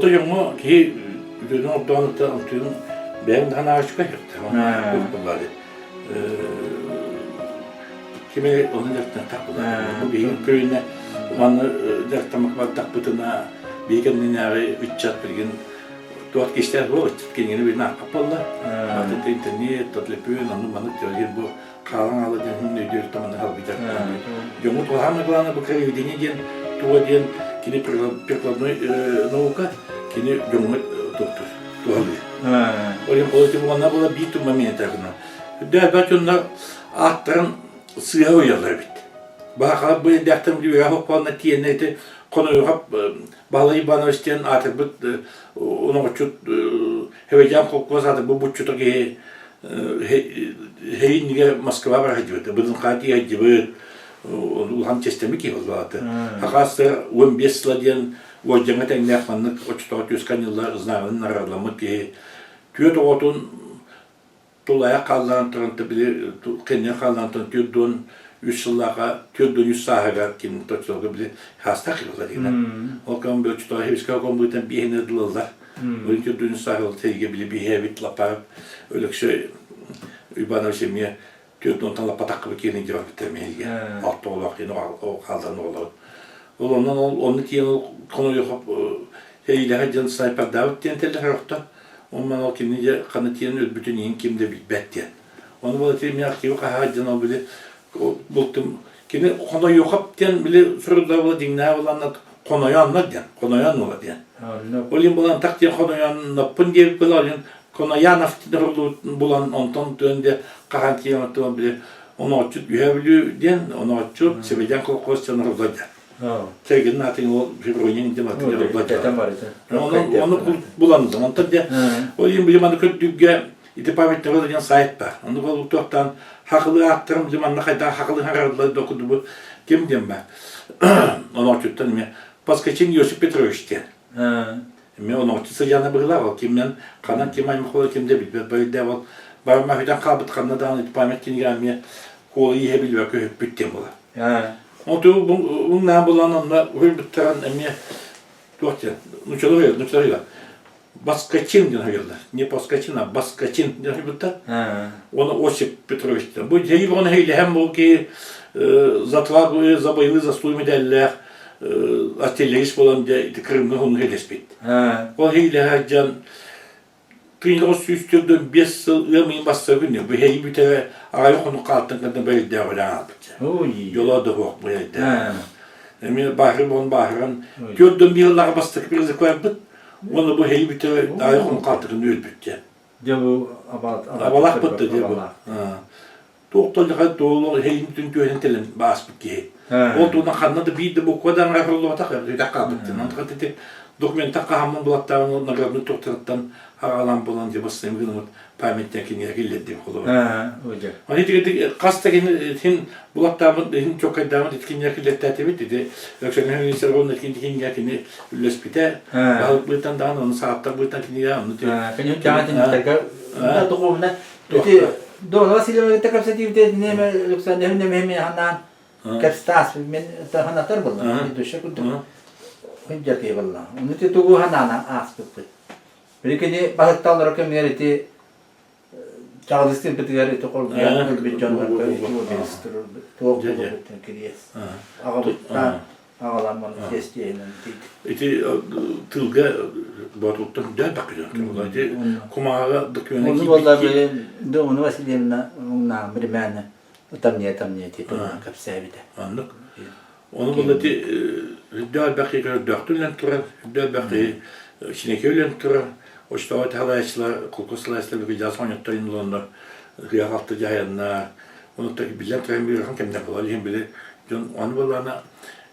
Ото дьоҥҥо киһи үтүөнү ордоон онтуйун бэйэҥ да санааҕа үчүгэй Кими ону дьарыктаах буолар. Бу биһиги көлүөнэ манна дьарыктаммакка бардахпытына биһиги кэннинээҕи ыччат билигин туох кистээх буол ыччат кинигэни билин аахпат буолла. Аты интернет, төлөпүөн, оннук маннык диэн бу хаалан хаала диэн өйдүүр таманы халбы дьарыктанар. Дьоҥҥут улахан главное бу краеведение диэн туга диэн кини прикладной наука кини дьоҥҥо туохтур туһалыыр. Ол иһин политика уонна була биир тума моментагына. Үрдээбэт дьоннор ааттарын сыыһа уйаллар эбит. Баахалар бу эрдээхтэн үөһэ хоппоонно тиэннэ ити Хонойуохап Баһылай Иванович диэн аатырбыт оноҕоччут Хэвэдьээн холкуос аатырбыт буччута киһи Хэйиннигэ Москва бара сылдьыбыт, Быдынхаа тиийэ сылдьыбыт, улахан чэстэммит киһи буоллаҕа. Хакаастар 15 сыла диэн уордьаҥҥа тэҥнээх маннык оччотооҕу түөскэ анньыллар знамянан наҕараадаламмыт киһи түөрт оҕотун тулайах хаалларан туран били кэннигэр хаалларан туран 43 сыллааха 43 сааһыгар ким оччолорго били хаастаах киһи диэн. Ол кэм оччотооҕу химическэй комбуйтан биэһини ылаллар. Ол 43 сааһыгар тэйгэ били биэһэбит лапаап Өлөксөй Иванович эмиэ түөрт уонтан лаппатаххыбы киэнин дьабарбыттар эмиэ алта оҕолоох диэн хаалларан оҕолорун. Ол онон ол онно тиийэн ол Хонойохоп сэриилэһэ дьон снайпердаабыт диэн этэллэр сорохтор. Онон ол кини дьэ ханна тиийэн өлбүтүн иһин ким да билбэт диэн. Ону буола тиийэн мин архивы хаһаат дьон ол били бултум кини Хонойохоп диэн били суруйда буола дьиҥнээх буоланна Хонойооннор диэн Хонойоон уола диэн. Ол иһин булан так диэн Хонойоонноппун диэбит буола ол иһин Коноянов булан онтон тыан дьэ хаһан тиийэн оттон били онооччут Үһээ Бүлүү диэн онооччут Сэбэдьэн колхоз дьон орула диэн. Сэргин атын ол Февронин диэн атын орула диэн. Онон ону булан онтон дьэ ол иһин били маны көрдүүргэ ити памятниктар диэн сайт бар. Ону ол туохтан хахылы ааттарым били манна хайдах хахылы хараллар докудубу ким диэн бар. Онооччуттан эмиэ Паскачин Иосиф Петрович диэн. Эмиэ онооччу сыдьаана быһыылаах, ол кимнэн, ханан ким аймах буолар ким да билбэт байда ол барма бүтэн хаалбыт ханна даҕаны память кинигэ эмиэ куола иһэ билбэккэ өһүппүт диэн буолар. Оту уҥнаан булан онно уһуйбуттаран эмиэ туох диэн нучалыы нучалыы Баскачин диэн уһуйаллар. Не Паскачин, а Баскачин диэн уһуйбуттар. Оны Осип Петрович диэн. Бу дьэйи ону хейлэһэн бу ки за отвагу за боевые заслуги медаллээх артиллерист буолан дьэ ити Крымҥа хонну хейлэспит. Ол хейлэһэ дьон 1945 сыл ыам ыйын бастакы күнү бу хейи бүтэрэ аҕай хонук хаалтан кытта бэрдээх үлээн аалбыт. Дьоло да суох бу хейдээх. Эмиэ бааһырын буолан бааһыран түөрт дон биир сыллааҕы бастакы призык барбыт. Уонна бу хейи бүтэрэ аҕай хонук хаалтыкын өлбүт дьэ. Дьэ бу абалаах бытта дьэ бу. Туох да дьахай туолу эһэйин бүтүн түөһүн тэлэн бааспыт киһи. Ол туһунан ханна да биир да буква да аҥаарыллыбатах, үтэх хаалбыт. Онтон ити документах хаһаммын булаттаабын наградный туохтарыттан аҕалан булан дьэ бастайым гынымыт памятник кинигэ киллэрдим холобур. Аны ити хас да кини син булаттаабын иһин чоккайдаабын ити кинигэ киллэртээтибит ити Александр Министровна кинигэ кини үллэспитэ баһылык быытан даҕаны ону сааттар быытан кинигэ ону Кини духовно Ити Дона Васильева кытта кэпсэтиибитэ неме Александр неме ханаан кэпстаас мен ханатар буолла ведущий курдук сылдьар киһи буолла. Ону ити тугу ханаан ааспыппыт. Били кини баһыттааллара кэмигэр ити чаҕылыстыырбытыгар ити холбуйан өлбүт дьоннорго туох буолбуттан кириэс. Аҕабыттаан аҕаламмын тиэстиэһинэн Ити тылга боотулуттан үрдээн бакыйан ити кумааҕы докумена Ону буолла Домна Васильевна уҥнаан биримээнэ ытамньыйа ытамньыйа ити туһунан кэпсээбитэ. Оннук. Ону буолла ити үрдээх элбэх киһи көрдөөхтүн үлэн турар, үрдээх элбэх киһи синэки үлэн турар. Очтоҕо салайааччылар, колхоз салайааччылар бүгүн оонньоттор инлоннор ыһыах алты дьаһайаннар. Ону биллэн туран ыарахан кэмнэр буолар. Иһин били дьон ону буоллаҕына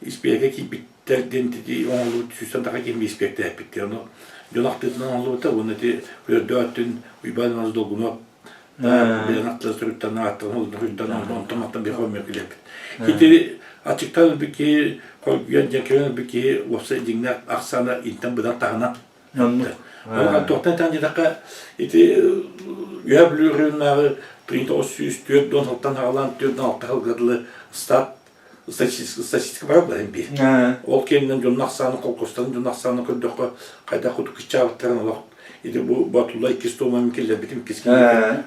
испиэкэ киирбиттэр диэн ити оҥоһуллубут сүүстэн таха киһи испиэктээппит ону дьон ахтыытынан оҥоһуллубута уонна ити өрдөө өттүн Уйбаан Иванович Долгунов билэн аттара суруттан ааттан суруттан онтон мантан биһиэхэ мөкүлэппит ити аччыктаан өлбүт киһи хоргуйан дьэҥкирэн өлбүт киһи уопсай дьиҥнээх ахсаана интэн быдан таһынан Ол туохтан этэн диэтэххэ ити Үөһээ Бүлүү оройуоннааҕы 1904 сылтан аҕалаан 46 сылга дылы стат. Статистика баар буолар биир. Ол кэннинэн дьонун ахсааны, холкуостарын дьонун ахсааны көрдөххө, хайдах курдук кыччаабыттарын олох ити бу Батулла иккис туоман киллэрбитим иккис киһи.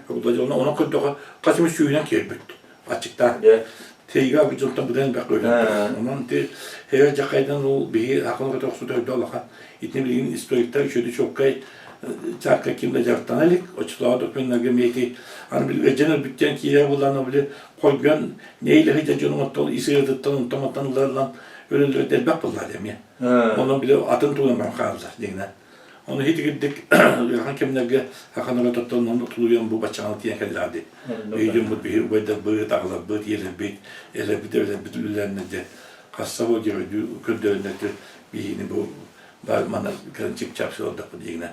Онон көрдөххө, хас эмэ сүүһүнэн киирбит. Аччыктаан. Тейга бу дьонтон быдан элбэх өлөн. Онон ти хэр дьахайдан ол биһи хакын көтө охсута өрдө улахан. Итини билигин историктар үчүгэй чуолкай чаакка ким да дьарыктана илик. Оччотооҕу документарга эмиэ ити аны били өдьөн өлбүттэн киирэр буоллаҕына били хоргуйан нэһилиэги дьэ дьонум оттон ис ыарыытыттан онтон-мантан ылларыллан өлөллөрө элбэх буолла эмиэ. Онон били атын тугунан баран хаалла дьиҥинэн. Ону итигирдик ыарахан кэмнэргэ хаханыга тоттон онно тулуйан бу баччаҕаны тиийэн кэллэҕэ дии. Өйдүммут биһи убайдарбыт, аҕаларбыт, ийэлэрбит, элэрбит, эбэлэрбит үлэлээннэр дьэ хасса бу дьөрөдүү көрдөрөннөр биһини бу баар манна кэлэн чыпчаап сылдахпыт дьиҥинэн.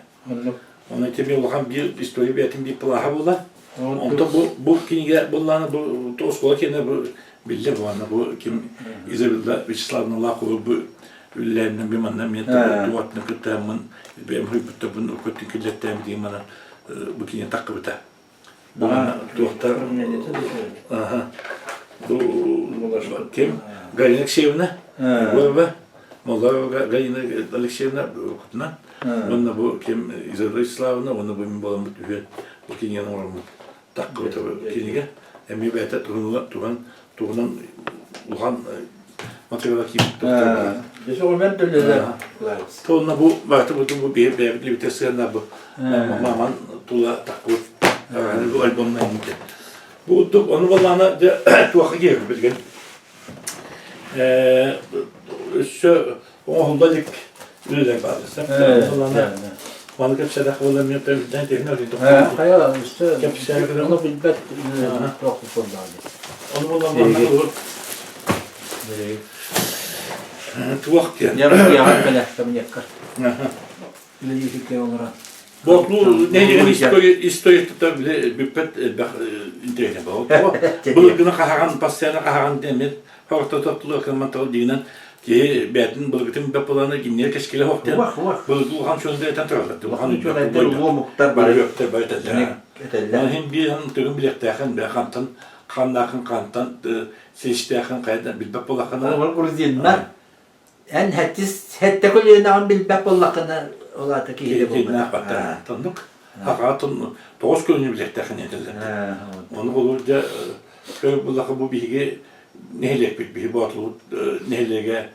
Онно ити улахан биир история бэйэтин биир плаһа буолар. Онтон бу бу кинигэ буллаана бу оскуола киэнэ бу биллэр буолана бу ким Изабелла Вячеславовна Лахова бу үллээннэн би манна мен туотны кыттааммын бэйэм хойбуттарбын көттүн киллэртээм диэн манан бу кинигэ таххыбыта. Бу манна туохтар бу ким Галина Алексеевна Егорова Молдова Галина Алексеевна кутунан уонна бу ким Изабелла Вячеславовна уонна бу мин буоламмыт үһүөн бу кинигэни оҥороммут таххыбыта кинигэ эмиэ бэйэтэ туһунан туһунан туһунан улахан материала киирбит. Туонна бу барыта бу бу биир бэйэбит либитэ сыана бу маман тула таххыбыт бу альбомна инте. Бу ону балаана дьэ туохха киирбит билген. Өссө оҥоһулла илик үлэлэр бааллар. Маны кэпсэдэх буолла мен төрүттэн технология Хайа өссө ону билбэт туох буоллаҕа. Ону буолла манна туох диэн. Я кэлэ кабинекка. Үлэлиихикке олорон. Боотулуу нэһилиэгин историятыттан бile бүппэт элбэх интэриэһинэй буолуо. Былыргыны хаһаҕан, постоянно хаһаҕан диэн Хортототтулар кыммантал диинэн киһи бээтин былыргытын бэп буланы кинилэр кэскилэ хоох диэн былыргы улахан чуонда этэн тураллар. Улахан үчүгэйдэр улуу омуктар бары бары бары этэллэр. Этэллэр. Иһин биир тыгын билиэхтээхин бэ хантан ханнаахын хантан силистээхин хайдан билбэт буоллаххына. Ол грузиннар эн хэттис хэттэ көлүөнэҕин билбэт буоллаххына ол аата киһи буолбат. Тоннук. Хахаатын тоҕус көлүнү билиэхтээхин этэллэр. Ону холур дьэ буллаха бу биһиги нэһилиэкпит биһи Боотулут нэһилиэгэ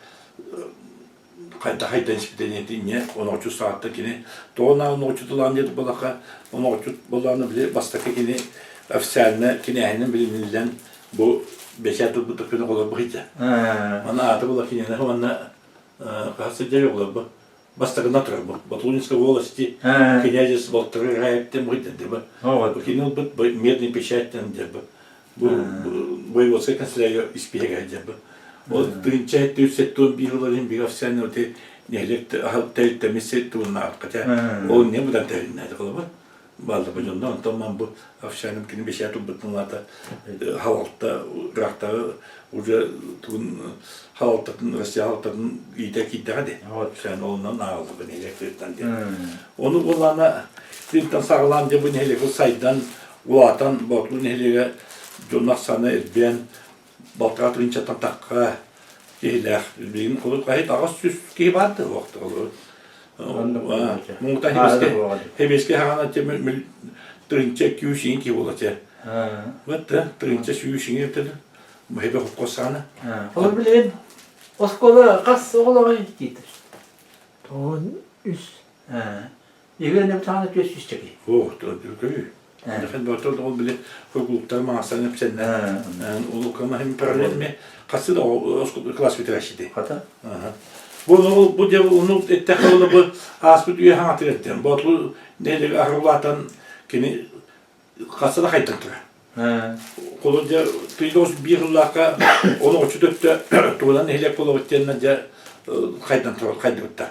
хайда хайдан испитэ инньэ оноочу саатта кини тоҕо наа оноочу тылаан диэт балаха оноочу боллаана били бастакы кини официально кинээһинэн билиниллэн бу бэчээт ылбыт күнү олорбу хитэ мана ааты була кинини уонна хаһыс сылдьар олорбу бастакынан турар бу Батулинской волости князец Болтыры Раевтен бу бу кини ылбыт медный печаттен деб бу воеводская канцелярия испиһэгэ деб ол тыынча 771 ыларын биир официальный ти нэһилиэк тэрилтэмис тууннаах хотя ол не будан тэрилнээти холобур Баалла бу дьонно онтон ман бу официальным кини бэчээт турбутун аата халалта ыраахтааҕы уже тугун халалтатын Россия халалтатын иитэ киирдэҕэ дии. Официально онон ааҕыллыбын нэһилиэктэртэн диэн. Ону булаана тинтэн саҕалаан дьэ бу нэһилиэк сайдан улаатан Боотулуу нэһилиэгэ дьон ахсаана элбээн балтараа тыһыынчаттан тахха киһилээх билигин холобур хаһыат 800 киһи баар да уохта холобур муҥута хебеске хаҕана тыһыынча күүс иҥ киһи буола те вот тыһыынча сүүс иҥ этэ хебе хопкосаана Ол билигин оскуола хас оҕолоҕой диитэр? 13. Игорь Немцаны түөс сүүсчэки. О, көрүү. Дахын бартыл ол били клубтар маҥастан эпсэннэ. Улукама хим параллельме хасы да класс бүтэрәшиди. Хата. Бу бу дьэ уну эттэхэ ол бу ааспыт үйэ хаҥатыр эттен. Боотулу нэһилиэк аһыллаатан кини хасы да хайдан турар. Холу дьэ тыйдоос биир ыллаахха ону очу төттө тугунан нэһилиэк болобут диэннэ дьэ хайдан турар хайдыбыттар.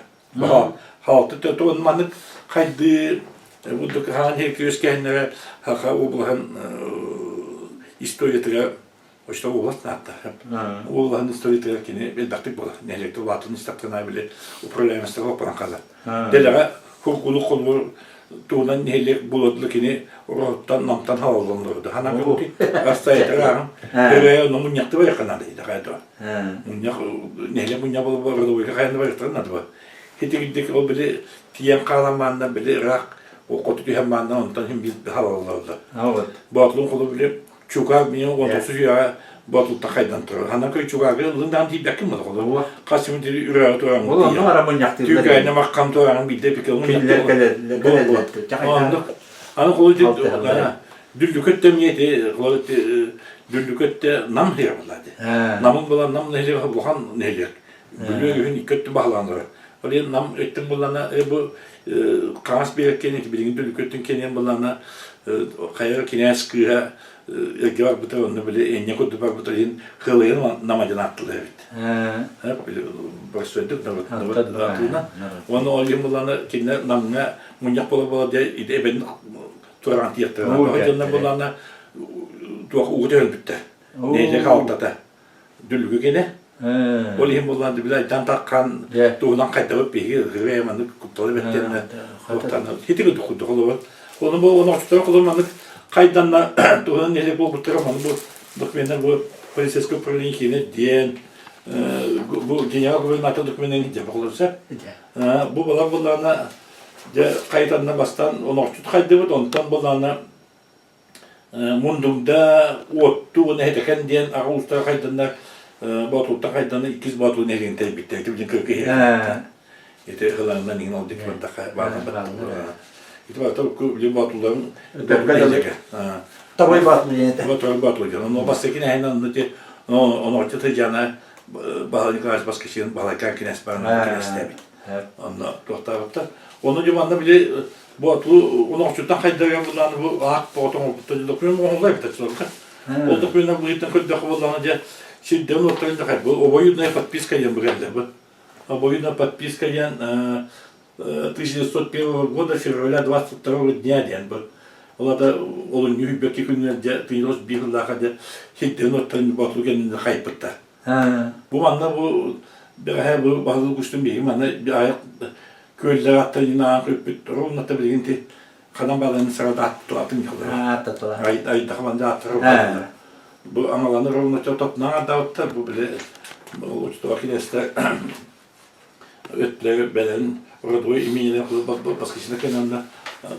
Хаалты төтө маннык хайдыы бурдук хаан үөскэһиннэрэ Хаха облаһын историятыгар очто область наатта. Облаһын историятыгар кини элбэхтик буолар. Нэһилиэкте улаатын истэхтэнэ били управляемостыга оппанан хаалар. Дэлэҕэ кургулук холбур туһунан нэһилиэк буолуотла кини ороһуттан намтан халаллан олорду. Ханан көрүти астайытыраҕын төрөйө ону мунньахты барыахха наада ити хайда. Мунньах нэһилиэк мунньах буолба родовойга хайанна барыахтарын наада ба. Хитигирдик ол били тиийэн хаалан маанна били ыраах хоту түһэн маанна онтон хим бил халаллаллар. Боотулун холу били Чугаак мин 19 үйэҕэ Боотулта хайдан турар. Ханан көй Чугаагы ыллын даҕаны тиийбэккин буолла холобур. Хас симин тири үрээҕи тураҥ. Ол онно ара мунньахтыыллар. Түүкээнэ маххам тураҥ биирдэ пикел Кинилэр кэлэллэр. Оннук. Аны холу Дүллүкөттө эмиэ холу Дүллүкөттө Нам нэһилиэк буолла ди. Намын була Нам нэһилиэк улахан нэһилиэк. Бүлүү үһүн икки өттүн баһылаан турар. Ол иһин Нам өттүн буллана бу хаҥас биэрэккэ билигин Дүллүкөттүн киэниэн буллана хайа кинээс кыыһа эргэ барбыта онно били энньэ курдук барбыта иһин хылыйын Нама диэн ааттылар эбит. Боростуойдук аатыына. Уонна ол иһин буллана кинилэр Намҥа мунньах буола буола дьэ ити эбэн тураан тиэхтэрэ. Тоҕо дьоннор буллана туох уу төһөлбүттэр. Нэһилиэк алтата. Дүлгү кини. Ол иһин буллан били айдан таххан туһунан хайдабыт биһиги ырыа маннык кутталы бэттиэннэ хити курдук курдук олорон. Ону бу оноочтор холор маннык хайданна туһунан нэһилиэк буолбуттара маны бу документтар бу полицейское управление киинэ диэн бу генерал-губернатор докуменын дьэ болорса. Бу балар буллаана дьэ хайданна бастан онооччут хайдыбыт онтон буллаана Мундуҥда уотту уонна Этэкэн диэн аҕа уустара хайданнар Боотултан хайданы иккис Боотул нэһилиэгин тэрийбиттэр. Ити билин кыргы Ити ылаҥнан иҥин ол диэки бардахха баалан Ити барыта били Боотулларын нэһилиэгэ. Тобой Боотул диэн этэ. Тобой Боотул диэн. Ону бастакы нэһилиэгин онно ти онооччу Тыдьана Баһылай Николаевич Баскачыын Баһылайкаан кинээс баран кинээстээбит. Онно туохтаабыттар. Ону дьэ манна били Бу атыы онооччуттан хайдарыгар буллааны бу аак тоҕо оҥорбуттар документ оҥоһуллар эбит оччолорго. Ол документ быһыытынан көрдөххө буоллаҕына дьэ сирдэрин уоттарын да бу обоюдная подписка диэн быһыылар бу. Обоюдная подписка диэн 1901 года февраля 22 дня диэн бу. Ол ата олунньу сүүрбэкки күнүнэн дьэ 1901 сыллаахха дьэ сирдэрин уоттарын боотулу кэннинэ хайпыттар. Бу манна бу бэҕэһээ бу баһылык устун биһиги манна аайах күөллэр аттарын аан көппүт ровно билигин ти ханан баланы сарада аттылатын Ааттатыла. айдаха манна аттара бу аҥаланы ровно тотнаан ардаабыттар бу били учтуга кинестер өттүлэри бэлэн родовой именинен баскычына кэнэнна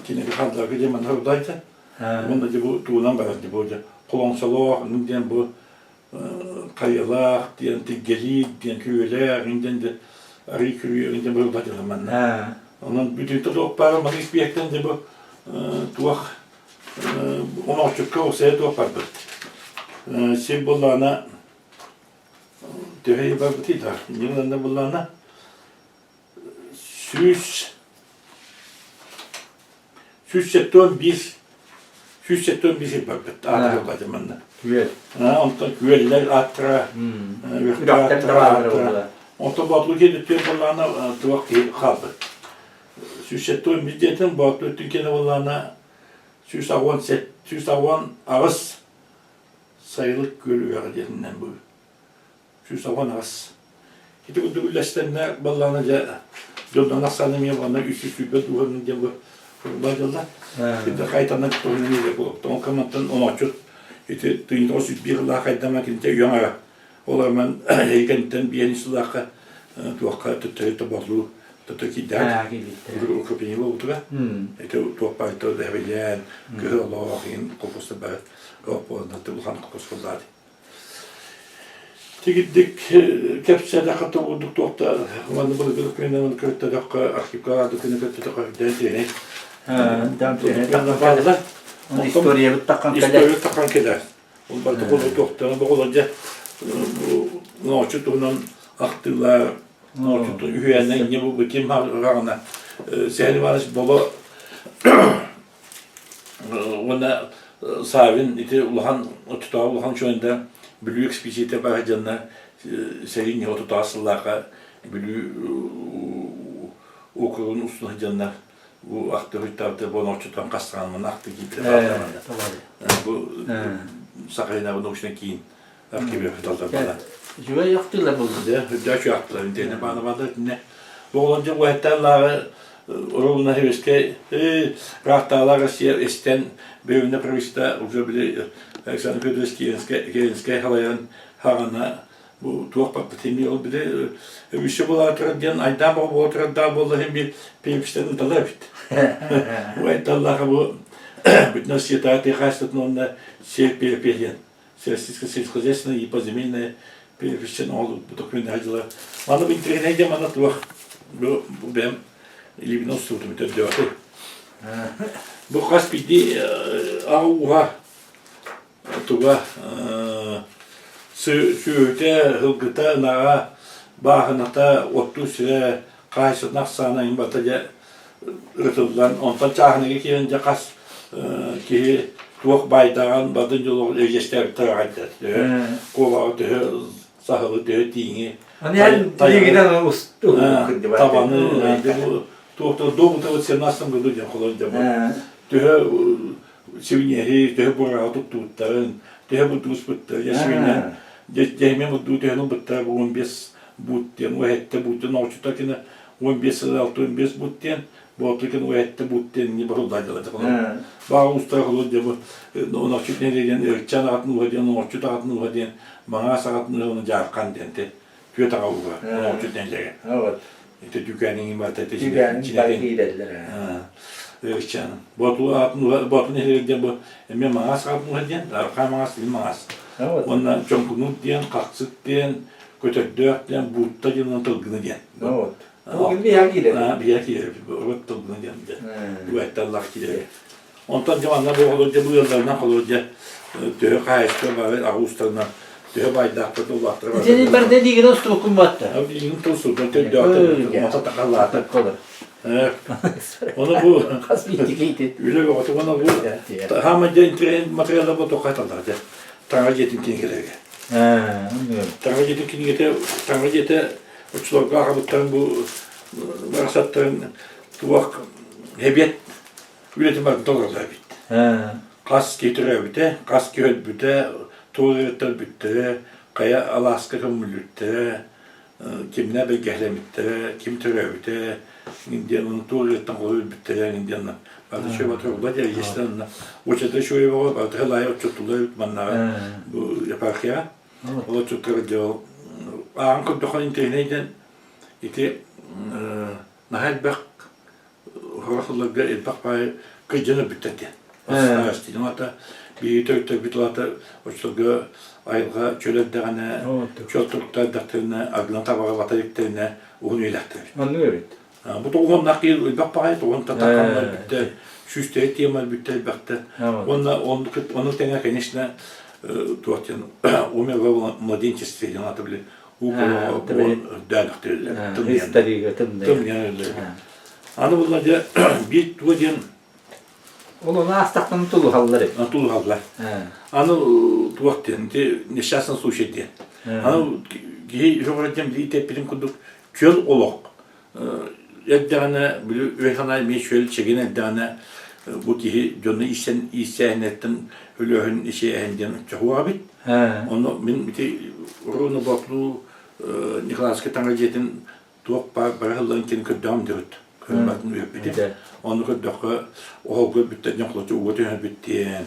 кинеги хандарга диэн манна рудайта уонна бу туунан барар бу холоҥсолоох диэн бу Хайалаах диэн, Тиргэлиир диэн, Күрүөлээх диэн дьэ арыы күрүө диэн бырылла дьылы манна. Онон бүтүнтэ туох баара маны испиэктэн дьэ бу туох онооччукка усайа туох барбыт. Сир буллаана төһө барбытый да, инньэ буллаана 175 175 барбыт аатырыллар манна. Күөл. Онтон күөллэр ааттара, Үрэхтэр ааттара. Онтон Боотулу киэн өттүн буоллаҕына туох киһи хаалбыт. 171 диэтин Боотулу өттүн киэнэ буоллаҕына 187 188 сайылык күөл үрэҕэ диэтинэн бу 118. Ити курдук үллэстэннэ баллаана дьэ дьоннон ахсаана эмиэ уонна 320 дууһанын диэн бу дьалла. Ити хайтанан туһунан илэ буолуптан ол камантан онооччут ити тыйын 901 сыллаах хайдама кинитэ үйэҥ Ол арман эйгэнтэн биэн сыллаахха туохха төттөрү тоборлуу тото киирдээх укреплений буолбутуга ити туох баар дэһэбилээн кыһыл олоох иһин колхозтар бары улахан колхоз буоллаады Тигирдик кэпсээтэххэ тугурдук туохта уонна былыргы документаны көртөдөххө архивка документ көртөдөххө үрдээн тиэнэй. Историябыт таххан кэлэр. Историябыт таххан кэлэр. Ол барыта холу туохтана боҕолор дьэ ноочу туһунан ахтыылар ноочу үһүйээнэ инньэ бу ким хаҕына Сэһэн Иванович Боло Уонна Савин ити улахан оччотооҕу улахан учуонайда Бүлүү экспедицията баар дьонно сэрии ньыга тутаах сыллаахха Бүлүү округун устун сылдьаннар бу ахты хуйттаабыта бу оччотон хастаҕанмын ахты киирдэ бу Сахалинааҕы научнай киин архиве талдар Үчүгэй ахтыылар буолла. Дьэ, үрдээчү ахтылар. Интиэнэ баана баада итиннэ. Оҕолор дьэ уһаттаан лааҕы Ровно Хевескэй ыраахтаалаах Россия истэн бэйэбинэ правительство уже били Александр Федорович Керенскэй халайан хаҕана бу туох барбыт эмиэ ол били үһүсэ буолаатар диэн айдаан бөҕө буолатар даа буолла иһин биир перепистэн ытала эбит. Бу айталлааха бу бүтүн Россиятааҕы тыа хаһаайыстыбатын уонна сир перепиһэ диэн Всероссийское сельскохозяйственное и поземельное переписчен ол документ дьыла. Маны бу интэриэһинэй диэн манна туох бу бэйэм илиибинэн устубутум төрдөөтү. Бу хас биирдии аҕа ууһа туга сүөһүтэ, һылгыта, ынаҕа, бааһыната, оттуу сирэ, хаһаайыстыбатын ахсаана иһин барыта дьэ ырытыллан, онтон чааһыныга киирэн дьэ хас киһи туох баайдааҕын бардын дьолугун эрдьэстээбиттэр аҕайдар. Төһө куобаҕы, төһө саһылы, төһө тииҥи, табаны, туохта до 17 году диэн холон дьэ төһө сибиньэһи төһө бураҕа туттубуттарын, төһө бурдугуспуттар, ясминнэн дьэһимиэн бурдугу төһөнү ылбыттара бу 15 буут диэн, уһэттэ буут диэн оҕочута кини 15 сыл 65 буут диэн, бооту кини уһэттэ буут диэн не барыллаадылар Баҕа устара холур дьэ бу оночут диэн ырчан аҕатын ууһа диэн, оҥоччут аҕатын ууһа диэн, маҥаас аҕатын ууһа уонна дьаархан диэн те түөрт аҕа ууһа оҥоччут нэһилиэгэ. Ити дүүкээниҥ барыта ити Дүүкээниҥ бары киирэллэр. Ырчан. Бооту аатын ууһа, Бооту нэһилиэгэ диэн бу эмиэ маҥаас аҕатын ууһа диэн, арҕаа маҥаас, илин маҥаас. Уонна Чоҥкунуур диэн, Хахсык диэн, Көтөрдөөх диэн, Буутта диэн уонна Тылгыны диэн. Вот. Биһиэхэ киирэр. Биһиэхэ киирэр. Урут Тылгыны диэн дьэ. Үгэттэллэх киирэр. Онтон дьэ манна бу олор дьэ бу ыалларынан холор дьэ төһө хаһаайыстыба бары аҕа уустарынан төһө баайдаахтар улааттара бар. Итини барда илиигин устубуккун батта. Илиигин тустубуккун төрдөөхтөр мата такаллаата. Ону бу хас биирдики үлэ бөҕөтө уонна бу хаама дьэ интириэһин материаллар бу тоққа таллар дьэ таҥара дьиэтин кинигэлэргэ. Таҥара дьиэтин кинигэтэ таҥара дьиэтэ оччолорго аҕабыттарын бу барахсаттарын туох эбиэт үлэтин барыта толороллор эбит. Хас киһи төрөөбүтэ, хас киһи өлбүтэ, туох ыарыыттан өлбүттэрэ, хайа алааска көмүллүбүттэрэ, кимнэ бэргэһэлэммиттэрэ, ким төрөөбүтэ, диэн ону туох ыарыыттан холу өлбүттэрэ диэн барыта үчүгэй батырылла диэн естественно оччото үчүгэй бөҕө барыта ылаайы отчуттулар эбит маннааҕы бу епархияҕа. Ол отчуттар дьэ ол ааҕан көрдөххө интэриэһинэй диэн ити наһаа элбэх Сорох сылларга элбэх баайы кырдьан өлбүттэр диэн. Астыйан аата биһиги төрүттэрбит аата оччолорго айылҕа чөл эрдэҕинэ, чөл туруктаах эрдэхтэринэ, аргынан табаҕа бата иликтэринэ уһун үйэлээхтэр эбит. Оннук эбит. Бу тоҕуһуннаах киһи элбэх баҕайы тоҕуһун татахханна өлбүттэр, сүүстэри тиэмэ өлбүттэр элбэхтэр. Уонна ону тэҥэ, конечно, туох диэн умер во младенчестве диэн аата били уу өрдөөн өхтөрүллэр. Тымныйан өллөр. Аны булла дьэ биир туга диэн Ол ону аастахтан тулуһаллар эбит. Тулуһаллар. Аны туох диэн ити несчастный случай диэн. Аны киһи үһү диэн билии тэппитин курдук чөл олох эрдэҕинэ били өй-санаа эмиэ чөл чэгин эрдэҕинэ бу киһи дьону ииссэн ииссээһинэттэн өлөөһүн исээһин диэн чохуох эбит. Ону мин ити Руну Боотулуу Николаевскай таҥара дьиэтин туох баар бары сылларын кини көрдөҕүм диэбит. Көрбөтүн үөрбүтүм. Ону көрдөххө оһолго өлбүттэр дьон холочу ууга түһэн өлбүттиэн,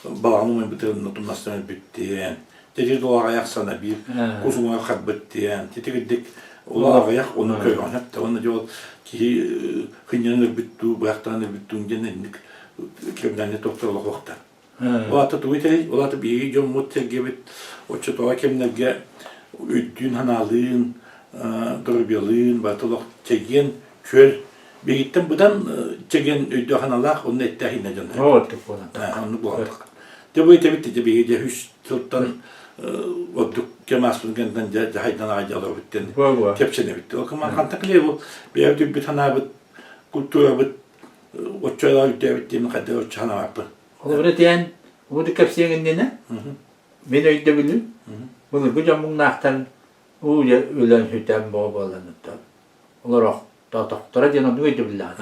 балаҕан умайбытын тумнастан өлбүттиэн, тэтир аҕыйах сана биир кус уҥуоҕар харбыт диэн, титигирдик ол аҕыйах ону көрөҕүн сөп уонна дьэ ол киһи кынньанан өлбүт дуу, быһахтаан өлбүт дуу диэн инник криминальный туохтар олохуохтар. Ол аата тугу этэй? Ол аата биһиги дьоммут-сэргэбит оччотооҕу кэмнэргэ өйдүүн-санаалыын, доруобуйалыын барыта олох чэгиэн, чөл. Биһигиттэн быдан чэгиэн өйдөөх-санаалаах уонна эттээх-ииннээх дьон. Оннук буолан Дьэ бу этэбит дьэ биһиги дьэ үс сылтан ордук кэм ааспытын кэнниттэн дьэ дьаһайдан аҕай дьалабыт диэн кэпсэнэбит. Ол хантан кэлиэ бу бэйэбит үрбүт санаабыт, культурабыт оччо өйдөөбүт диэн хайдах оччо санаабаппын. Холобура тиэн уду кэпсиэҥ иннинэ мин өйдөбүлүм былыргы дьон муҥнаахтарын уу өлөн сүтэн боо буолан олорохтоотохторо диэн оннук өйдөбүллээх.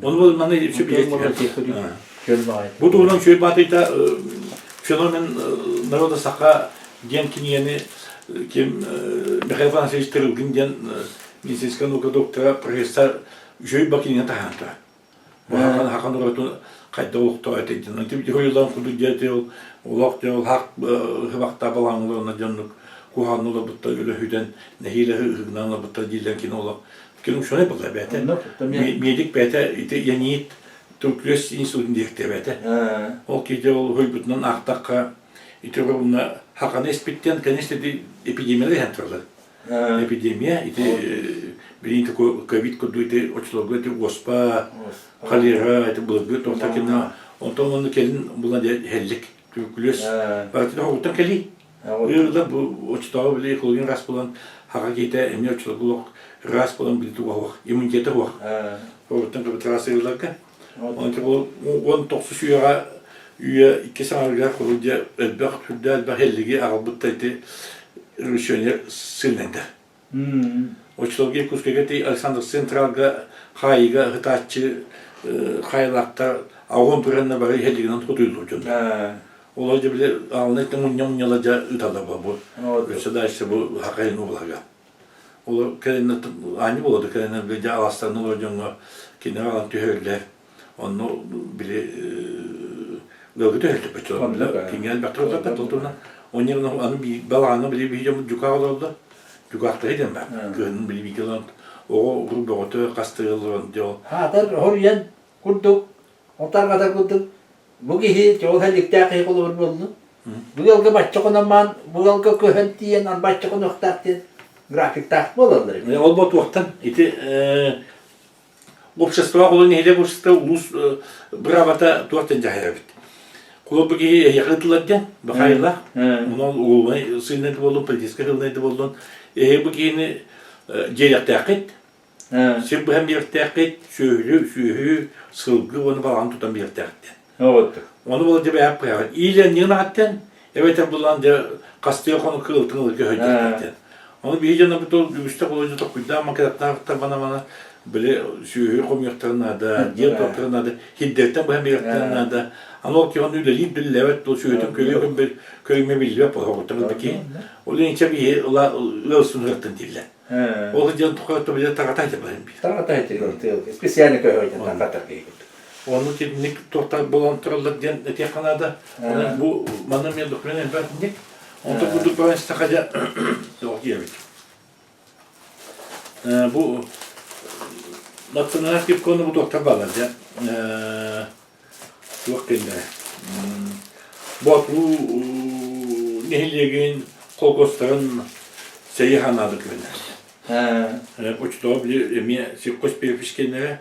Ону бұл маны Бу туһунан Чүөл Баатыйта феномен народа саха диэн кинигэни ким Михаил Афанасьевич Тырылгин диэн медицинскэй наука доктора, профессор. Үчүгэй бакиҥҥа таһаан турар. Бу хахан хахан уратын хайда олохтоох этэ диэн. Ити хойулан курдук диэти ол олох дьэ ол хак хыбахта балаҥылар дьоннук куһаҕан олорбуттар үлэһүтэн нэһиилэ ыһыгынан олорбуттар дииллэр кини олох кини учуонай буолла бэйэтэ. Медик бэйэтэ ити Янит Туркүөс институтун диэхтэ бэйэтэ. Ол киһи ол уһуйбутунан аахтахха ити уонна хаканы испиттэн конечно ити эпидемиялар иһэн тураллар. Эпидемия ити билигин ковид курдук ити оччолорго ити уоспа, холера ити былыргы туохта кино онтон онно кэлин була иһэллик туберкулез барытын хоҕуттан кэлии. Ыарыылар бу оччотооҕу били экология ыраас буолан хаха киһитэ эмиэ оччолорго олох ыраас буолан били туга суох иммунитета суох. Хоҕуттан кыбыт ыраас ыарыыларга. Онон уон тохсус үйэҕэ үйэ иккис аҥарыгар холобур дьэ элбэх сүрдээх элбэх эллиги аҕалбыт ити революционер сыылланта. Оччолорго Иркутскайга ити Александр Централга хаайыыга ыһытааччы хаайылаахтар аҕон туранна бары иһэллигинэн хотуйуллубут дьоннор. Олор дьэ били аалнай мунньа-мунньала дьэ ыыталлар бу. Өссө дальше бу хакайын облаһыга. Ол кэлиннэ аанньа буолуо да кэлиннэ били дьэ аластарын олорор дьоҥҥо кинигэ аҕалан түһэрэллэр. Онно били ыалга түһэрэллэр били кинигэ элбэхтик олорбот ол туһунан онньа аны балаҕаҥҥа били биһи дьоммут дьукаах олороллор. Дьукаахтаһыы диэн баар. Кыһынын били бииргэ олорон оҕо уруу бөҕөтө хастыы олорон дьэ ол. Хаатар хоруйан курдук, отарҕатар курдук Бу киһи чоҕул хэлликтээх киһи холобур буоллун. Бу ыалга бачча хономмаан, бу ыалга көһөн тиийэн ан бачча хонуохтаах диэн графиктаах буолаллар эбит. Ол ботуохтан ити обществоҕа холон нэһилиэк общество улуус быраабата туохтан дьаһайар эбит. Холобур бу киһи эһиэхэ ыытыллар диэн бахайылаах. Онон уголовнай сыылынай да буоллун, политическай сыылынай да буоллун, эһиги бу киһини дьиэлэхтээххит, Сир быһан биэртээххит, сүөһүлү, сүөһү, сылгы уонна балаҕан тутан биэртээхтэн. Ону була дьэ бэйэп кыһаҕын. Иилэнниин ааттан, эбэтэр булан дьэ хастыы хонук кыылтын ылырга өһөйдөхтөн. Ону биһи дьоннорбут ол үгүстэ холодьу токуйдаан макетаттаахтар мана-мана били сүөһү хомуйахтарын наада, дьиэ туохтарын наада, хирдэртэн быһан биэриэхтэрин наада. Аны ол киһи үлэлиир биллэбэт, ол сүөһүтүн көрүө көрүҥмэ биллибэт болоҕуттан ылбыт киһи. Ол инчэ биһи ыал сунуһуттан дииллэр. Ол дьон тухары били таҕата дьабарын бир. Таҕата тыал специально көһөйдөн таҕатар киһи. Ону тибник туохтар болон тураллар диэн этиэххэ наада. Онон бу манна мен документ элбэх ник. Онтон курдук баран истэхэ дьэ туох диэбит. Бу национальный кипкону бу туохтар баалар дьэ. Туох кэннэ Боотулуу нэһилиэгин холкуостарын сэрии ханаады күөннэр. Оччотооҕу били эмиэ сельхозперепись кэннэрэ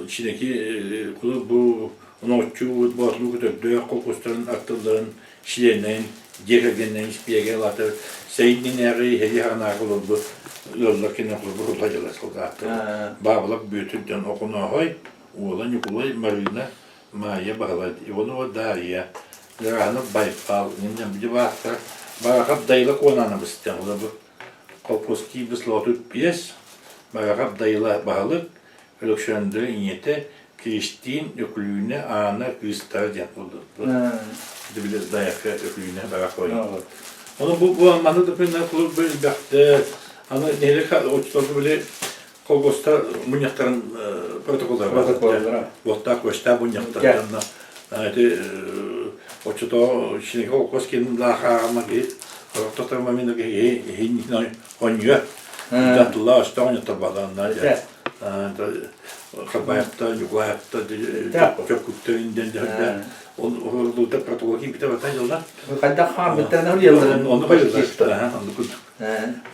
чинэки бу онооччу Боотулуу көтөрдөөх холкуостарын артылларын чилиэннэрин дьиэ кэргэннэрин испиэгэ ылаатар сэрии иннинээҕи сэрии хаанааҕы олорбут ыаллар кэннэ холобур улахан дьыллар солдааттар Баабылап Бүөтүр дьон Оконооһой Уола Ньукулай, Марыына, Маайа Баһылай, Иванова Дарья, Дьараанап Байбал, Ньамдьыбаахтар, Барахап Дайыла Куонаанабыс диэн холобур колхоз киирбит Лоотут пьес, Барахап Дайыла баһылык, Өлөксөөндөрө ийэтэ, Киристиин, Өкүлүүнэ, Аана кыыстара диэн буолбут. Ити Даайакка Өкүлүүнэ Барах ойун. Ону бу бу маннык документар кулууп элбэхтэр. Аны нэһилиэк оччолорго били Колхозтар мунньахтарын протоколлара Протоколлара. Уоттаах көстөөх мунньахтарынан ити оччотоо чинэки колхоз киин лаахааҕыма киһи орохтоторма мин киһи хонньуа датылла өстөөх онньоттор баланна Хабаевта, Ньукулаевта, Чөккүктэрин диэн дьаһайда ол урулуута протокол киирбитэ бата дьылла. Хайдах хааммыттарын хөрүйэллэрин. Онну хөрүйэллэр. Онну курдук.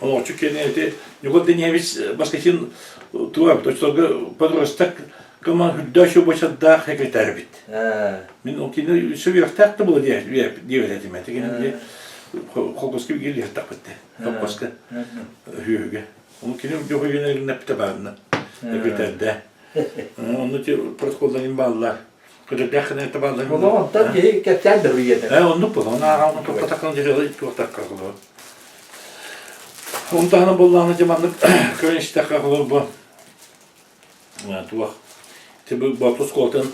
Ону кэнэ ити Ньукул Денисович Баскачин туга оччолорго подросток кыма үрдөөчү бочардаах секретарь эбит. Мин ол кини үсү үөхтээх да була диэбит этим. Ити кини били холкуоска биир лиэхтэхпит холкуоска үһүөгэ. Ол кини дьоһуйун баарына секретарьда. Онну протоколларын бааллар. Көтөрдөөх гына табаллар. Олох онтон киһи кэпсээн да үйэтэ. Ээ оннук буолла. Оны ааҕан тохтотаккын дьыала туохтакка холобур. Оны таһынан буоллаҕына дьэ маннык көрөн истэххэ холобур бу туох тибы Боотур оскуолатын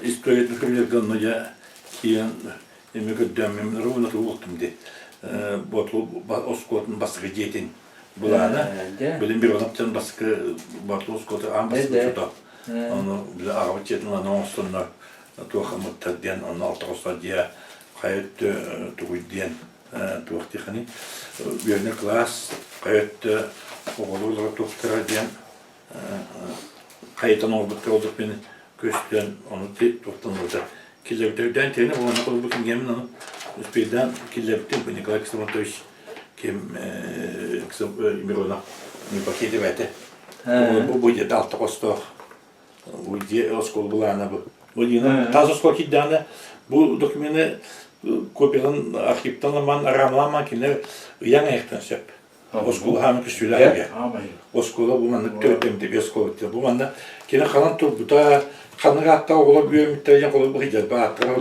историятын көрүлэргэ онно дьэ киирэн эми көрдөммүм ровно тугу уктум дии. Боотур оскуолатын бастакы дьиэтин. Былаана билин Мироновтан баскы Бартол оскуолата аан бастакы учуутал. Ону били аҕабыт дьиэтин ылан оҥостоннор туох ымыттар диэн онно алта хостор дьиэ хайа өттө тугуй диэн туох диэххиний үөрэнэр кылаас хайа өттө оҕолор туохтара диэн хайытан оҥорбуттар олох мин көстөн ону туохтан ылбыта киллэрбитэ өйдөөн тиэнэ уонна холбут кинигэм ону успейдаан киллэрбитим Николай Ксенофонтович ким Миронов не пакетивайте бу бу дьиэ алта хостоох бу дьиэ оскуола былаана бу бу дьиэ таас оскуола киирдэҕинэ бу докумены копиялан архивтан ламан араамалаан кинилэр ыйан айахтан сөп Оскуола хаамы күсүүлээх Оскуола бу маннык төрүттэммит оскуола бу манна кини ханан турбута ханнык ааттаах оҕолор үөрэммиттэрэ диэн холобур бу ааттара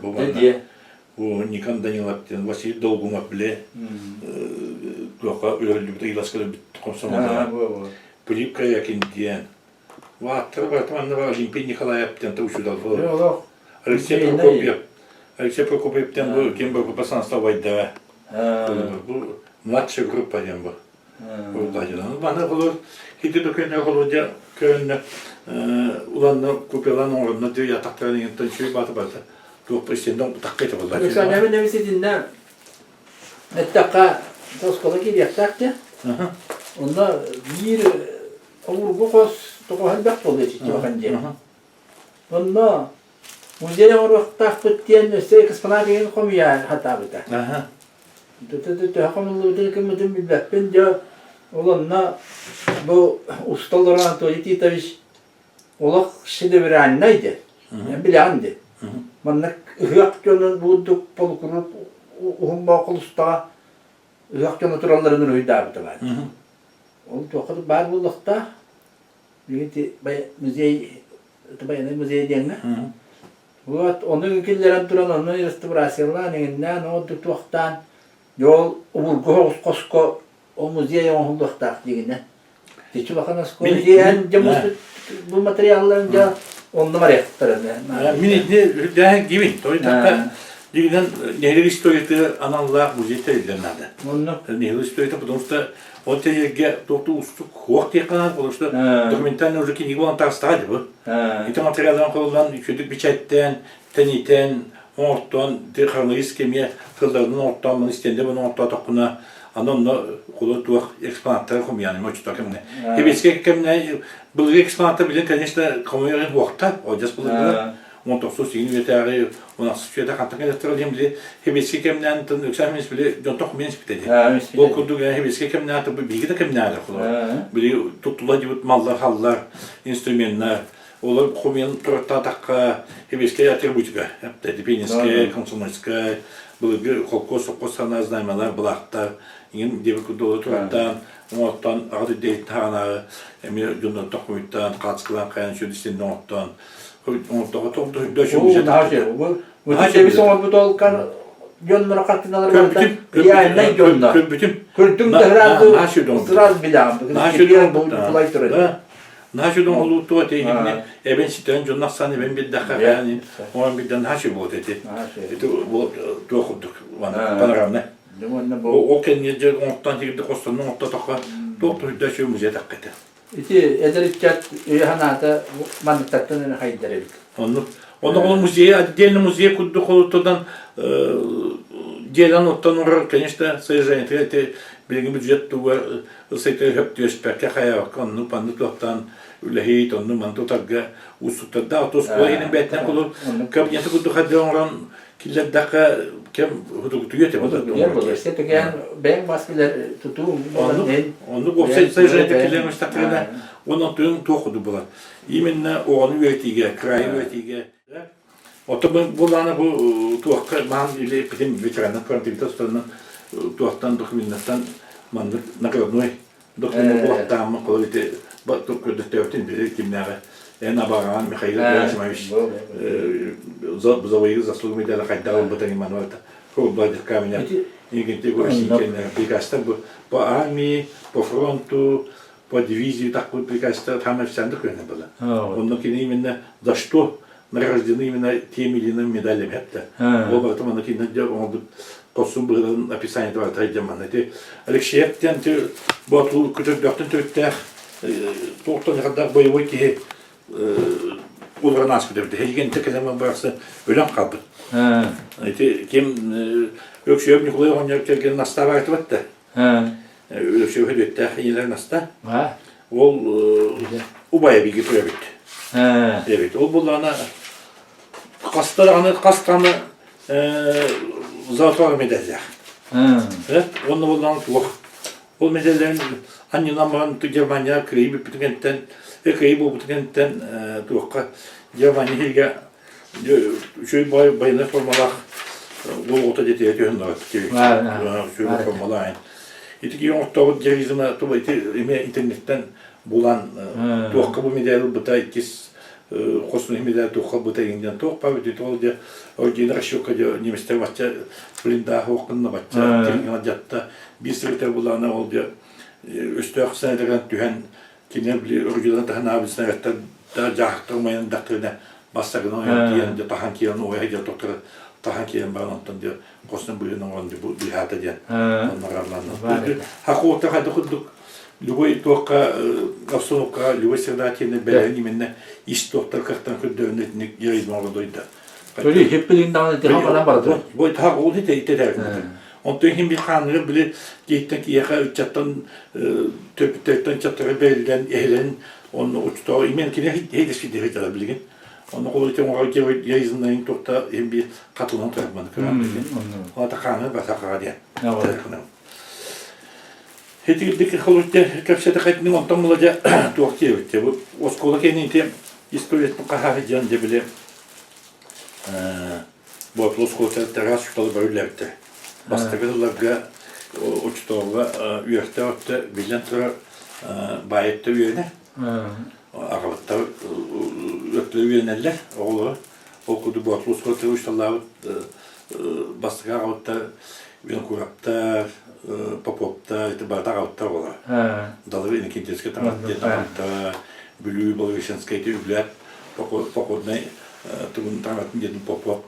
бу манна бу Никон Данилов диэн Василий Долгунов биле туохха өлөрүллүбүт ыйласка өлөрбүт комсомоллара Пилип Корякин диэн ааттара барыта манна бар Олимпий Николаев диэн учуутал Алексей Прокопьев Алексей Прокопьев диэн бу ким Прокопьев Санастабайдара Бу младшая группа диэн бу. Маны холор хити көкөнө холор дьэ көөннө уланна купелан оҥоронно дьэ ятактарын иһинтэн үчүгэй баата барыта туох истиэннэ такка ите болла. Александр Немец итиннэ эттэххэ оскуола киириэхтээх дьэ. Онно биир обургу хос тоҕо элбэх буолуо ити диэн. Онно музей оҥоруохтаахпыт диэн өссө экспонат игин хомуйа сатаабыта. Төһө хомуллубутун кыммытын билбэппин дьэ ол онно бу уста олорон Анатолий Титович олох шедевральнай диэн эн билэҕин дии маннык ыһыах дьонун буурдук полукурук уһун боокулустаҕа ыһыах дьоно туралларын уруһуйдаабыта баар ол туохха баар буолуохтаах Ити музей байыаннай музей диэҥҥэ. Вот ону киллэрэн туран онно реставрациялаан иҥиннээн ол туохтаан ол обургу соҕус хоско ол музей оҥоһуллуохтаах диигинэ. Ити улахан оскуола дьиэһэн дьэ бу материалларын дьэ онно барыахтара. Мин итини үрдээһин дибин. Той такка дигинен нэһилиэк историята аналлаах музей тэриллэр наада. Онно нэһилиэк историята потому что Ол тэрилгэ туох да уустук суох диэххэ наада, потому что документальный уже кинигэ буолан таҕыстаҕа дии бу. Ити материалларын холуллан үчүгдүк бичээттээн, тэнитэн, оҥортоон, хроnoloгически эмиэ тылларынан оҥортоон, маны стендэ буну оҥортоотохпуна, аны онно холу туох экспонаттары хомуйан эми оччотоо кэмҥэ. Кэбиэскэй кэмҥэ былыргы экспонаттар билин, конечно, хомуйар буохта, одьас былыргылар. Он тохсус иин үйэтээҕи, он ахсыс үйэтэ хантан кэлэттэр диэн били хэбиэскэй кэмнээн тын Өксөөн мин били дьонтон хомуйан испитэ дии. Ол курдук хэбиэскэй кэмнээн биһиги да кэмнээн били туттула дибит маллар, халлар, инструменнар олор хомуйан тураттаатахха хэбиэскэй атрибутика, пенинскэй, комсомольскай, былыргы холкуос, сопхуос санаа знамялар, былаахтар, иҥин диэбит курдук тураттаан, оҥоттон аҕа дойду таһаҕанааҕы эмиэ дьоннортон хомуйтаан, хаацкалаан хайан сүр истиннэ оҥоттоон Оҥорбут ол дьонноро хартыналар реальнай дьоннор. Көрбүтүм. Көрдүҥ да сразу сразу билэҕин. Кулай турар. Наһаа сүдүн олуутуга тиһигини эбэн ситэн дьон ахсан эбэн бирдэххэ хаani оон бирден наһаа сү буолт эти. Ити туох курдук панорамный. Ол кэннэ дьэ оҥоттон тигирде хостонно оҥоттотоххо туох туһуйда сү музей таккыта. Ити эдэр ыччат өйө-санаата манныктартан эрэ хайдар эбит. Оннук. Онно ол музей, отдельно музей курдук холуттан дьиэлэн оттон олорор, конечно, содержаниетыгар ити билиҥҥи бюджет туга сайтыгар хөп түөспэккэ хайаабакка оннук маннык туохтаан үлэһит, оннук маннык тутарга уустуктардаах оскуола иһинэн бэйэтинэн кулу кабинеты курдук хаддыы оҥорон киллэрдэххэ кэм хутугутуйа этэ буолар. Бэйэҥ бас билэр тутуу Оннук уопсай содержание киллэрэн истэхтэринэ уонна тыын туох курдук буолар. Именно оҕону үөрэтиигэ, кыраайы үөрэтиигэ. Оттон бу лаана бу туохха маан или бүтүн ветераннар квартирата устарынан туохтан документаттан маннык наградной документ буолаттааммын холо ити көрдөстөөбүтүн били кимнээҕи эн абаҕаҕын Михаил Герасимович за боевые заслуги медали хайдах ылбытын Иманова камня приказтар по армии, по фронту, по дивизии такой приказтар там официально көрүнэ было. Онно кини именно за что? награждены именно теми или иными медалями это. Ол барыта манна кинилэр дьэ оҥорбут костюм быһыыларын описаниета барыта дьэ манна ити Алексеев диэн ити Боотулуу көтөрдөөхтөн төрүттээх туохтан хайдах боевой киһи олорон ааспыт эбит. Эһигинтэ кэлэн барахсан өлөн хаалбыт. Ити ким Өксүөп Ньукулай оҕонньор кэргэнин астаабаайтыбат да. Өксүөп Хөдүөттээх ийэлэрин аста. Ол убайа бииргэ төрөөбүт. Эбит. Ол буллаҕына хаста даҕаны хас даҕаны золотой медаллаах. Уонна буллаҕына туох Ол мэдээллэрин анньынан баран Германия кыайыы бүппүтүн кэнниттэн, кыайыы буолбутун кэнниттэн туохха Германия иһигэ үчүгэй баай байынай формалаах уол оҕото дьиэтигэр түһэн барар. Үчүгэй формалаах. Ити киһи оҥортообут героизма туба ити эмиэ интернеттэн булан туохха бу медаль ылбыта иккис хосуну медаль туохха ылбыта иҥдэн туох баа бүтүт ол дьэ ордина расчетка дьэ немецтэр бачча блиндаах уоххунна бачча тиргана дьатта биир сырыта булаана ол дьэ өстөөх снайдерынан түһэн кинилэр били ординаны таһынаабыт снайдердар дьаахтар умайан дактырына бастакынан ойон тиийэн дьэ тахан киирэн уойа дьэ тохтор тахан киирэн баран онтон дьэ хосун быһын оҥорон дьэ быыһаата диэн оннор хакуота хайда курдук любой туохха обстановкаҕа любой среда тиэнэ бэлэһин именно ис туохтар кыахтан көрдөөнү итинник героизм оҕодойда Төлүй хиппилин даҕаны тиһэх баран барда. Бу таһах ол ите итэтэр. Онтон иһин бир хааныгар били киһиттэн киһиэхэ ыччаттан төрөппүттэртэн ыччаттара бэриллэн эһэлэрин онно учтоо имен кини хейдеспит дала билигин. Онно холу ите оҥоро героизмнарын туохта иһин би хатылан турар көрөн билигин. Ота хааны басақаға диэн. Итирдик холурдя кэпсэтэхэтинин онтон була дьэ туох диэбит бу оскуола кэннити историятын хаһааһы дьон дьэ били Боотулус оскуолата тараас учууталы бары үлэлээбиттэр. Бастакы сылларга учууталга үөрэхтээх өттө биллэн турар баай өттө үөрэнэр. Аҕабыттар өттүлэр үөрэнэллэр оҕолоро. Ол курдук Боотулус оскуолатыгар учууталлаабыт бастакы аҕабыттар Винокуровтар, Поповтар, ити барыта аҕабыттар оҕолоро. Далыр Иннокентьевскай таҥас диэн аҕабыттара, Бүлүү Благовещенскай ити Үгүлээт походнай тугун таҥаратын диэн Попов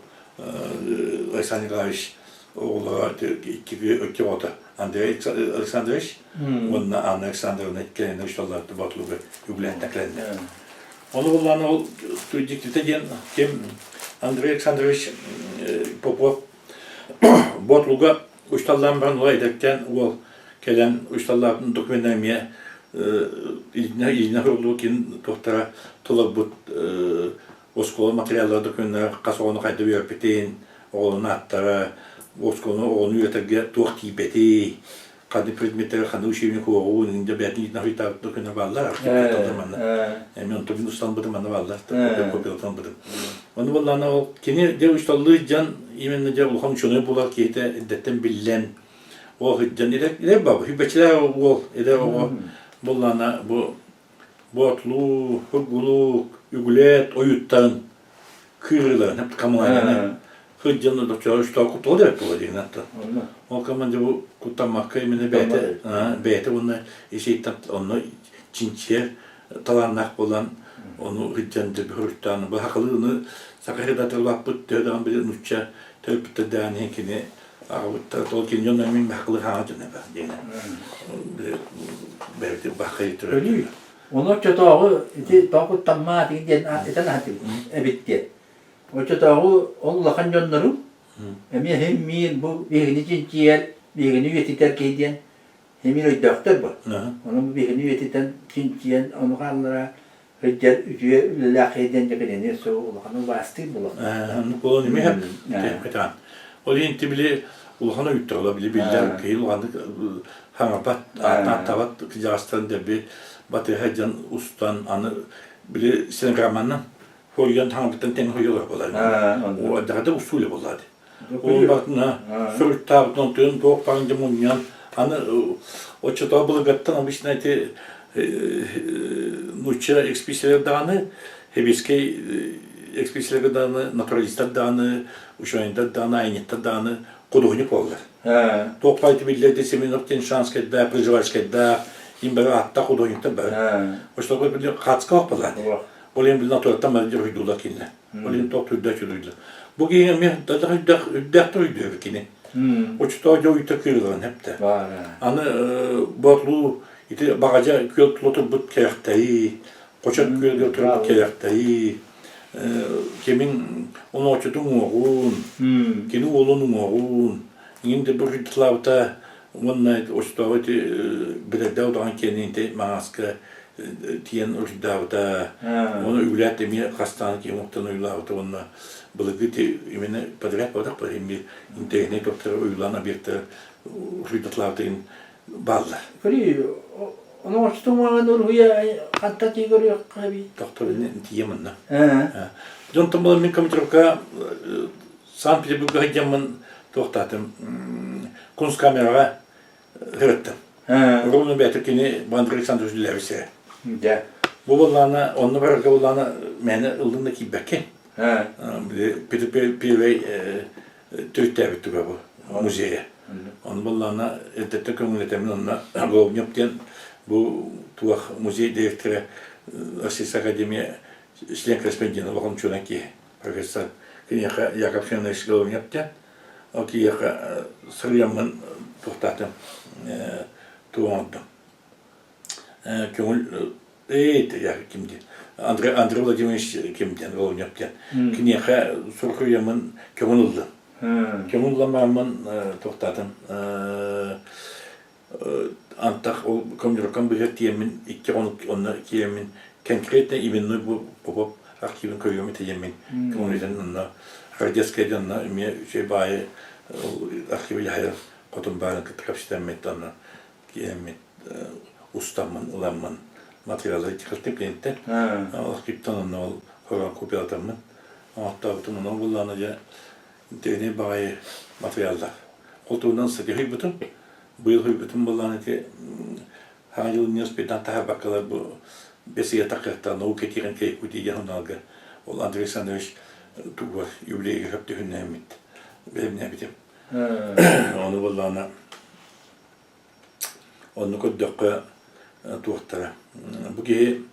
Александр Николаевич оҕолоро икки икки оҕото Андрей Александрович уонна Анна Александровна иккиэннэ учууталлар Боотулуга Үгүлээттэн кэлэннэр. Ону буллаана ол дьиктитэ диэн ким Андрей Александрович Попов Боотулуга учууталлаан баран ула эдэркээн уол кэлэн учууталлаабытын докумена эмиэ илиинэ суруллубут кин туохтара толорбут оскуола материаллара докуменнара хас оҕону хайда үөрэппитин, оҕолорун ааттара, оскуоланы оҕону үөрэтэргэ туох тиийбэтий, ханнык предметтэри ханнык учебник уоҕун, инде бэйэтин иитин ахыйтаабыт докумена бааллар, архивтар манна. Эми онто мин усталбытым манна бааллар, копиялатан бытым. Ону буоллаана ол кини дьэ учууталлыы дьон именно дьэ улахан ученый буолар киһитэ эрдэттэн биллэн ол дьон илэр бабы хүбэчилэр уол эдэр оҕо буоллаана бу Боотулуу, Хургулуу, Үгүлээт ойууттарын кыырыыларын хамылаанньаны сылдьан оччоҕо куттал да буолар диэн аттан. Ол команда бу куттаммакка именно бэйэтэ бэйэтэ уонна исииттэн онно чинчийэр талааннаах буолан ону сылдьан дьэ бу сахалыы саха редакторлаахпыт төһө даҕаны били нуучча төрөппүттэрдээн иһин кини аҕабыттар ол кини дьонно мин бахылы хаҥа дьоно диэн бэйэтин бахайы Өлүү. Ону оччотооҕу ити тоҕо куттаммаат диэн этэн аһатыбыт эбит диэн. Оччотооҕу ол улахан дьоннору эмиэ иһин миин бу биһигини чинчийэр, биһигини үйэтитэр киһи диэн эмиэ өйдөөхтөр бу. Ону бу биһигини үйэтитэн, чинчийэн ону хааллара Өйдер үтүө үлэлээх киһи диэн дьэ кинини өссө улахан убаастыыр буолуохтаах. Буолан эмиэ кытаан. Ол иһин били улахан өйдөҕө били биллэр киһи улаханнык хаҥапат, ааттаабат кыдьаҕастарын дэлби батыһа дьон устан аны били стенограмманан хоруйан хаҥапыттан тэҥ хоруйалар буолар. О, устууле буоллар. Уолбатына суруйтаабытынан тыын туох баҕын дьэ мунньан аны оччотоо былыргаттан обычно эти нуучча экспедициялар даҕаны сэбиэскэй экспедицияларга даҕаны натуралистар даҕаны учуонайдар даҕаны айанньыттар даҕаны художник буолаллар. Туох баайты биллэр Семенов Тяньшанскайдаах, Пржевальскайдаах им бары ааттаах художниктар бары. Оччотооҕу били хаацка буоллар. Ол иһин билин атыраттан мэлдьи уруйдуулар кинилэр. Ол иһин туох түрдээх чулуйдулар. Бу киһи эмиэ дадах үрдээх үрдээхтэр өйдүөбүт кини. Оччотоҕу дьэ уйта кыырыларын эптэ. Аны Боотулуу ити баҕадьа күөл тула турбут кэрэхтэйии, Хочот күөлгэ турбут кэрэхтэйии, кимин онооччутун уҥуоҕун, кини уолун уҥуоҕун, иҥин де бу уруйдатылаабыта уонна оччотооҕу ити билэрдээх удаҕан киэнин ити маҥааска тиийэн уруйдаабыта, уонна үгүлээт эмиэ хастаан киһи уҥуохтан уйулаабыта уонна былыргы ити именно подряд буолбатах эмиэ интэриэһинэй туохтары уйулаан объектары уруйдатылаабыта бааллар. Көрү, ону оҥостумаҕын уруһуйа ханта тии көрүөххэ эбит. Доктор тиийэ манна. Дьонтон буолан мин командировка Санкт-Петербурга сылдьаммын туохтаатым кунсткамераҕа сырыттым. Ровно бэйэтэ кини Андрей Александрович үлэлээбит сирэ. Дьэ. Бу буоллаҕына онно барарга буоллаҕына мээнэ ыллын да киирбэккин. Петр Первый төрүттээбит туга бу музейа. Ону буоллаҕына эрдэттэн көҥүлэтэммин онно Головнев диэн бу туох музей директора Российская академия член корреспондент улахан учуонай киһи профессор киниэхэ Яков Семенович Головнев диэн ол киһиэхэ суруйаммын туохтаатым тугу оҥордум көҥүл ким диэн Андрей Андрей Владимирович ким диэн Головнев диэн киниэхэ суруйаммын көҥүл ыллым көҥүл ылламмын туохтаатым антах ол командировкам быыһыгар тиийэммин икки хонук онно киирэммин конкретно именной бу Попов архивын көрүөм этэ диэммин көҥүлүтэн онно Радецкай онно эмиэ үчүгэй баайы архивы дьаһайар хотун баарын кытта кэпсэтэммит онно киирэммит устаммын ыламмын материалы тикалтым киниттэн архивтан онно ол хорон копиялатаммын оҥортообутум онон буллаҕына дьэ интэриэһинэй баҕайы материаллар ол туһунан статья суруйбутум Быйыл суруйбутум буоллаҕына ити Саҥа дьыл университеттан таһаарбаккалар бу бэс ыйа таххыахтаах наука тиэрэн Якутия диэн сурунаалга ол Андрей Александрович тугугар юбилейга сөп түһүннээммит бэлэмнээбитим. Ону буоллаҕына онно көрдөххө туохтара бу киһи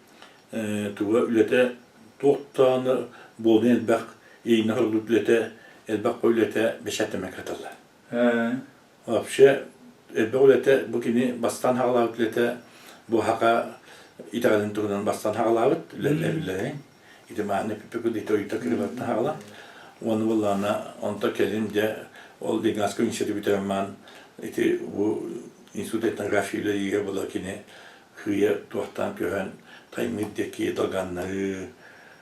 туга үлэтэ туох даҕаны буолун элбэх ииннэх үлэтэ элбэх үлэтэ бэчээттэмэккэ сыталлар. Вообще элбэх үлэтэ бу кини бастаан хаҕалаабыт үлэтэ бу хака итэҕэлин туһунан бастаан хаҕалаабыт үлэлэрин ити мааны пиппикут ити ойута кырыбаттан хаҕала уонна буоллаҕына онто кэлин дьэ ол Ленинградскай университеты бүтэрэн баран ити бу институт этнографии үлэлиирэ буола кини хыйа туохтаан көһөн Таймыр диэки долганнары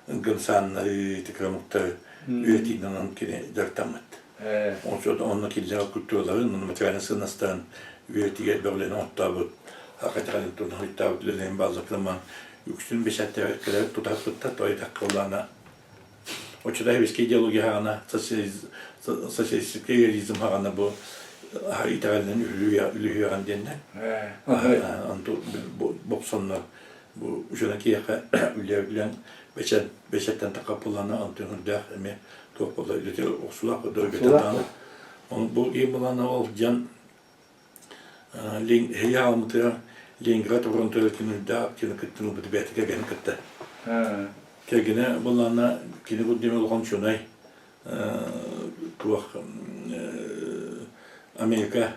гынсааннары ити кырамыктары үөрэтиинэн кини дьарыктаммыт. Онно киллэрэр культураларын, материальнай сыаннастарын үөрэтиигэ бөҕүлэнэн оттообут, хатыхалын туһунан хойутаабыт үлэлэрин баалларынан үксүн бэчээттээбэккэлэр тутаспыттар, тоҕо диэтэххэ улаана оччото сэбиэскэй идеология хаҕана, социалистическай реализм хаҕана бу итэҕэлинэн үлүһүйэҕин диэннэр онту бопсоннор бу учуонай киһиэхэ үлэ бэчээт бэчээттэн такаппыллана онтун үрдээх эмиэ туох буолла үлэтэ охсулаах дойдутааны он бу киһи былаана ол дьон эһиги аҕалмытыгар Ленинград фронтугар кинилэрдээх кини кыттын ылбыт бэйэтэ кэргэнин кытта кэргэнэ былаана кини курдук улахан учуонай туох Америка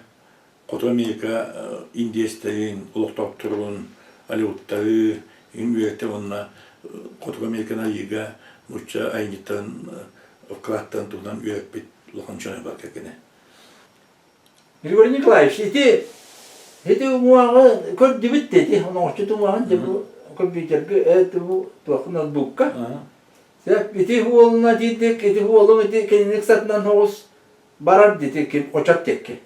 Хоту Америка индиэстэрин, олохтоохторун, алеуттары иҥ үөрэтэр уонна Хотугу Американы айыыга нуучча айанньыттарын вкладтарын туһунан үөрэппит улахан дьон бар кэргэнэ. Григорий Николаевич, ити ити уҥуоҕу көрдүбүт да ити оҥоччут уҥуоҕун дьэ бу компьютерга это бу туох ноутбукка. Ити уолуна диирдик, ити уолуҥ ити кинини сатынан соҕус барар дити ким хочот диэки.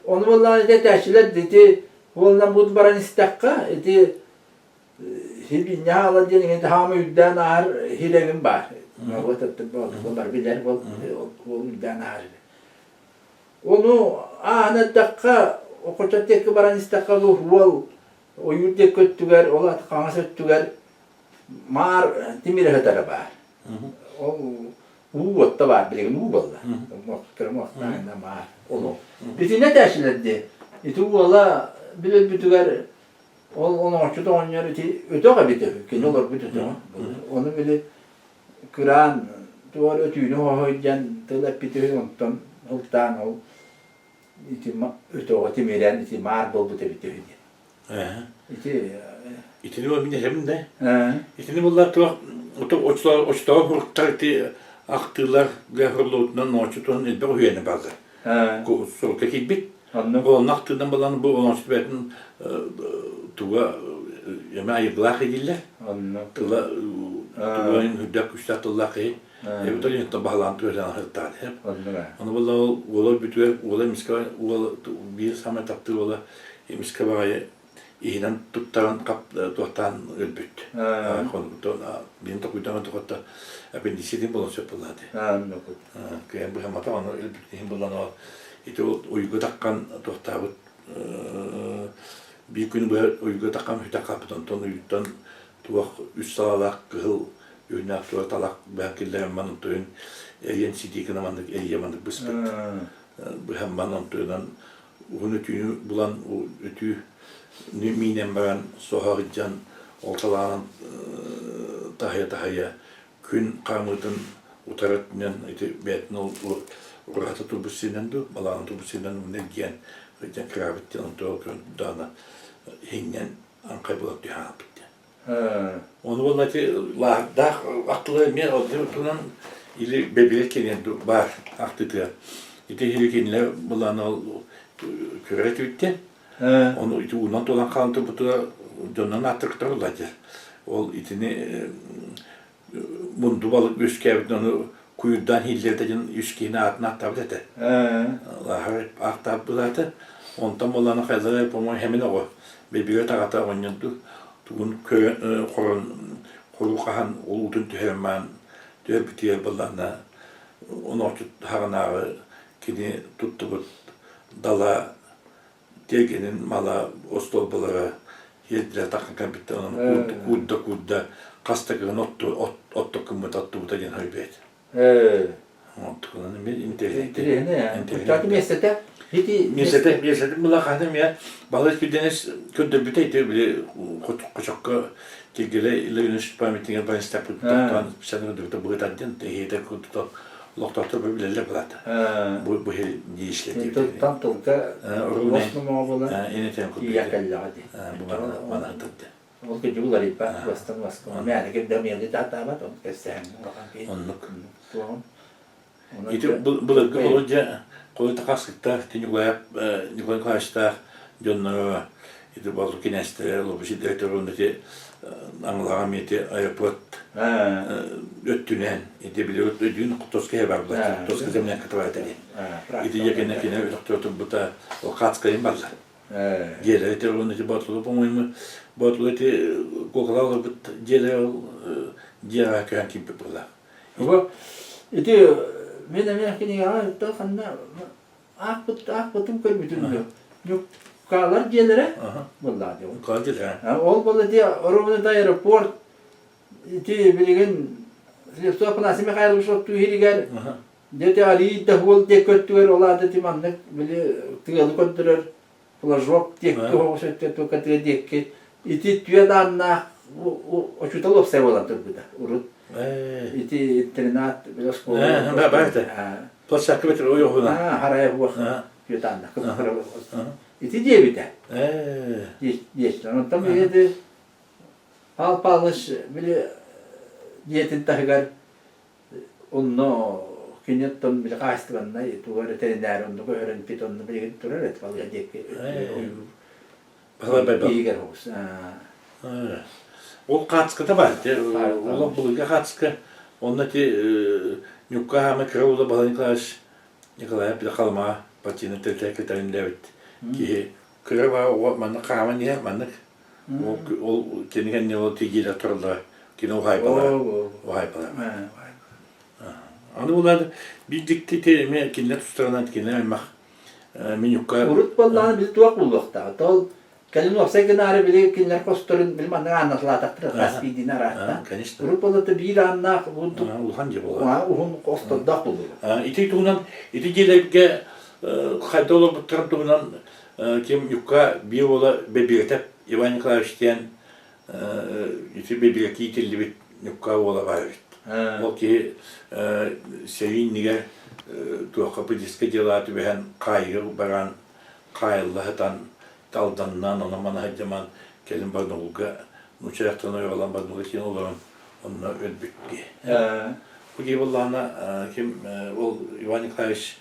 Ону буоллаҕына ити этээччилэр ити уолунан бут баран истэххэ ити сибиинньэ хаалар диэн иҥин хаама үрдээн ааһар хилэгин баар. Вот бар билэр ол уол үрдээн ааһар. Ону ааһан эттэххэ хочот диэки баран истэххэ бу уол ойуур диэки өттүгэр ол хаҥас өттүгэр маар тимир ыһытара баар. Ол уу уотта баар билигин уу буолла. Кыра маар олох. Итиннэ этээччилэр дии. Ити уола билэрбитигэр Ол онооччут оҕонньор ити өтөх эбитэ үһү, кини олорбут өтөҕө. Ону били кыраан туох эрэ өтүүнү хоһуйдьан тыл эппит үһү, онтон ылтаан ол ити өтөҕө тимирэн ити маар буолбут эбитэ үһү диэн. Ити Итини мин эһэбин да. Итини буллар туох оччотооҕу хуруктар ити ахтыылар гахырлуутунан ноочутун элбэх үһүөнэ бааллар. Сурукка киирбит. Онно ахтыынан балан бу оноочут бэйэтин туга эме айылгылаах дииллэр. Тыла туга үрдээх күстээх тыллаах киһи. Эбит ол баһылаан түһэрэн аһыртаан. Ону буолла ол уола бүтүгэр уола эмискэ уол биир самай таптыыр уола эмискэ баҕайы иһинэн туттаран хап туохтаан өлбүт. Биин токуйдаан тохотто аппендицитин болон сөп буолла ди. Кыайан быһамата ону өлбүт иһин булан ол ити уйгу таккан туохтаабыт биир күн быһа уйгу таккан хүтэ хааппыт онтон уйуттан туох үс салалаах кыһыл үүннээх тура талах быһан киллэрэн манын туйун эйиэн ситиикина маннык эйиэ маннык быспыт быһан манан туйунан уһун өтүүнү булан өтүү миинэн баран соһо сылдьан ол салаанан таһыйа-таһыйа күн хаамыытын утары өттүнэн ити бэйэтин ол ураһата турбут сиринэн дуу балаҕан турбут сиринэн уһун эргийэн сылдьан кыраабыт диэн онтуга көрдөҕүнэ иһиҥнэн аҥхай буолан түһэн хаалбыт диэн. Ону буолла ити лааһардаах ахтылар эмиэ туһунан или бэбигэ кириэн баар ахтытыа. Ити иһили кинилэр былаан ол көрө этибиттэн. Ону ити уунан туолан хаалан турбутугар дьоннон ааттырыктар улаатар. Ол итини мунду балык үөскээбит ону куйурдаан иһиллэрдэ диэн үс киһини аатын ааттаабыт этэ. Лааһар ааттаабыт Онтон буоллаҕына хайдах по-моему хэмин оҕо бэбигэ таҕата оҕонньорду тугун көрөн хорон хоруу хаһан ол уутун түһэрэн маан түһэрбитигэр буоллаҕына онооччут хаҕынааҕы кини туттубут дала тиэргэнин мала остуолбалара иэрдилэр таххан кэлбиттэр онон куурда куурда хас да кыһын отту гыммыта оттубута диэн хойбэт Онтукунан эмиэ интэриэһинэй. Миэстэтэ ити миэстэтэ миэстэтин була хаһан эмиэ балыс биденес көрдөрбүтэ ити били хочокко тиргэлэ Ильич памятнигар барыстаппыт тохтоон специально көрдөрбүтэ быһытар диэн тэһиэтэ курдук олохтоохтор билэллэр былаата. Бу бу диишлэ Тылтан тылга уос номоҕо буолан тиийэ кэллэҕэ дии. Бу мана тылды. Ол кырдьык уларыйбат, уостан уоска. Мээнэ ким да миэлди тааттаабат, ону кэпсээн улахан киһи. Оннук. Туоҕун. Ити былыргы холодьа холодьа хасыктаах Николаев Николай Николаевичтаах дьонноро ити болу кинээстэрэ лобусидэрэ төрүн ити аҥылаҕа ити аэропорт өттүнэн ити били өдүүн тоска бар була тоска землянка катабайта диэн ити дьэ кини өтөхтөрө турбута ол хацкайын барла Дьиэлэрэ ити уонна ити Боотулу, по-моему, Боотулу ити куокалаах олорбут дьиэлэрэ ол дьиэҕэ көһөн киирбит буолла. Бу ити мин эмиэ кинигэҕэ ханна аахпыт аахпытым көрбүтүм Ньуккаалар дьиэлэрэ буоллаҕа дии. Ньуккаалар дьиэлэрэ. Ол буолла ити оруобуна аэропорт ити билигин Слепцов Афанасий Михайлович оттуу иһиригэр Дьэ арыый да уол диэки өттүгэр ол аата ити маннык били тыалы көрдөрөр флажок диэки оҕус өттө тука тыа диэки ити түөн ааннаах учуутал уопсай буолан турбута урут ити интернат били оскуола площадка бэтэр ойоҕуна харайа буох түөт ааннаах ити диэбитэ диэччилэр онтон били Пал Павлович били дьиэтин таһыгар Онно кини оттон били хаһаайыстыбаннай тугу эрэ тэринээри онно көһөрөн пит онно билигин турар эт балыыһа диэки ойуур иһигэр оҕус. Ол хаацката баар ол былыргы хаацка онно ити Ньукка хаама кыра уола Баһылай Николаевич Николаев били Халымаҕа партийнай тэрилтэ кытарынлээбит киһи кыра баа оҕо маннык хааман иһэр маннык Ол ол кини кэннэ ол тигиилэр тураллара кини уһаайбалара уһаайбалара. Аны булар биир дьикти эмиэ кинилэр тустарынан кини аймах менюкка Урут буоллаҕына били туох булуохтаах. Ол кэлин уопсай гынаары били кинилэр хосторун били маннык ааннатылаатахтара хас биирдиини араатта. Конечно. Урут буоллата биир ааннаах улахан дьиэ буолар. Уһун хостордоох булуо. Ити туһунан ити дьиэлэргэ хайда олорбуттарын туһунан ким Юкка биир уола Бэбиэтэ. Иван Николаевич диэн ити библиотека иитиллибит Ньукка уола баар эбит. Ол киһи сэрии иннигэр туохха политическай дьыалаҕа түбэһэн хаайыыга баран хаайылла сытан Алданнаан онон-манан сылдьаман кэлин Барнаулга нуучча дьахтарын ойоҕолоон Барнаулга тиийэн олорон онно өлбүт киһи. Бу киһи буоллаҕына ким ол Иван Николаевич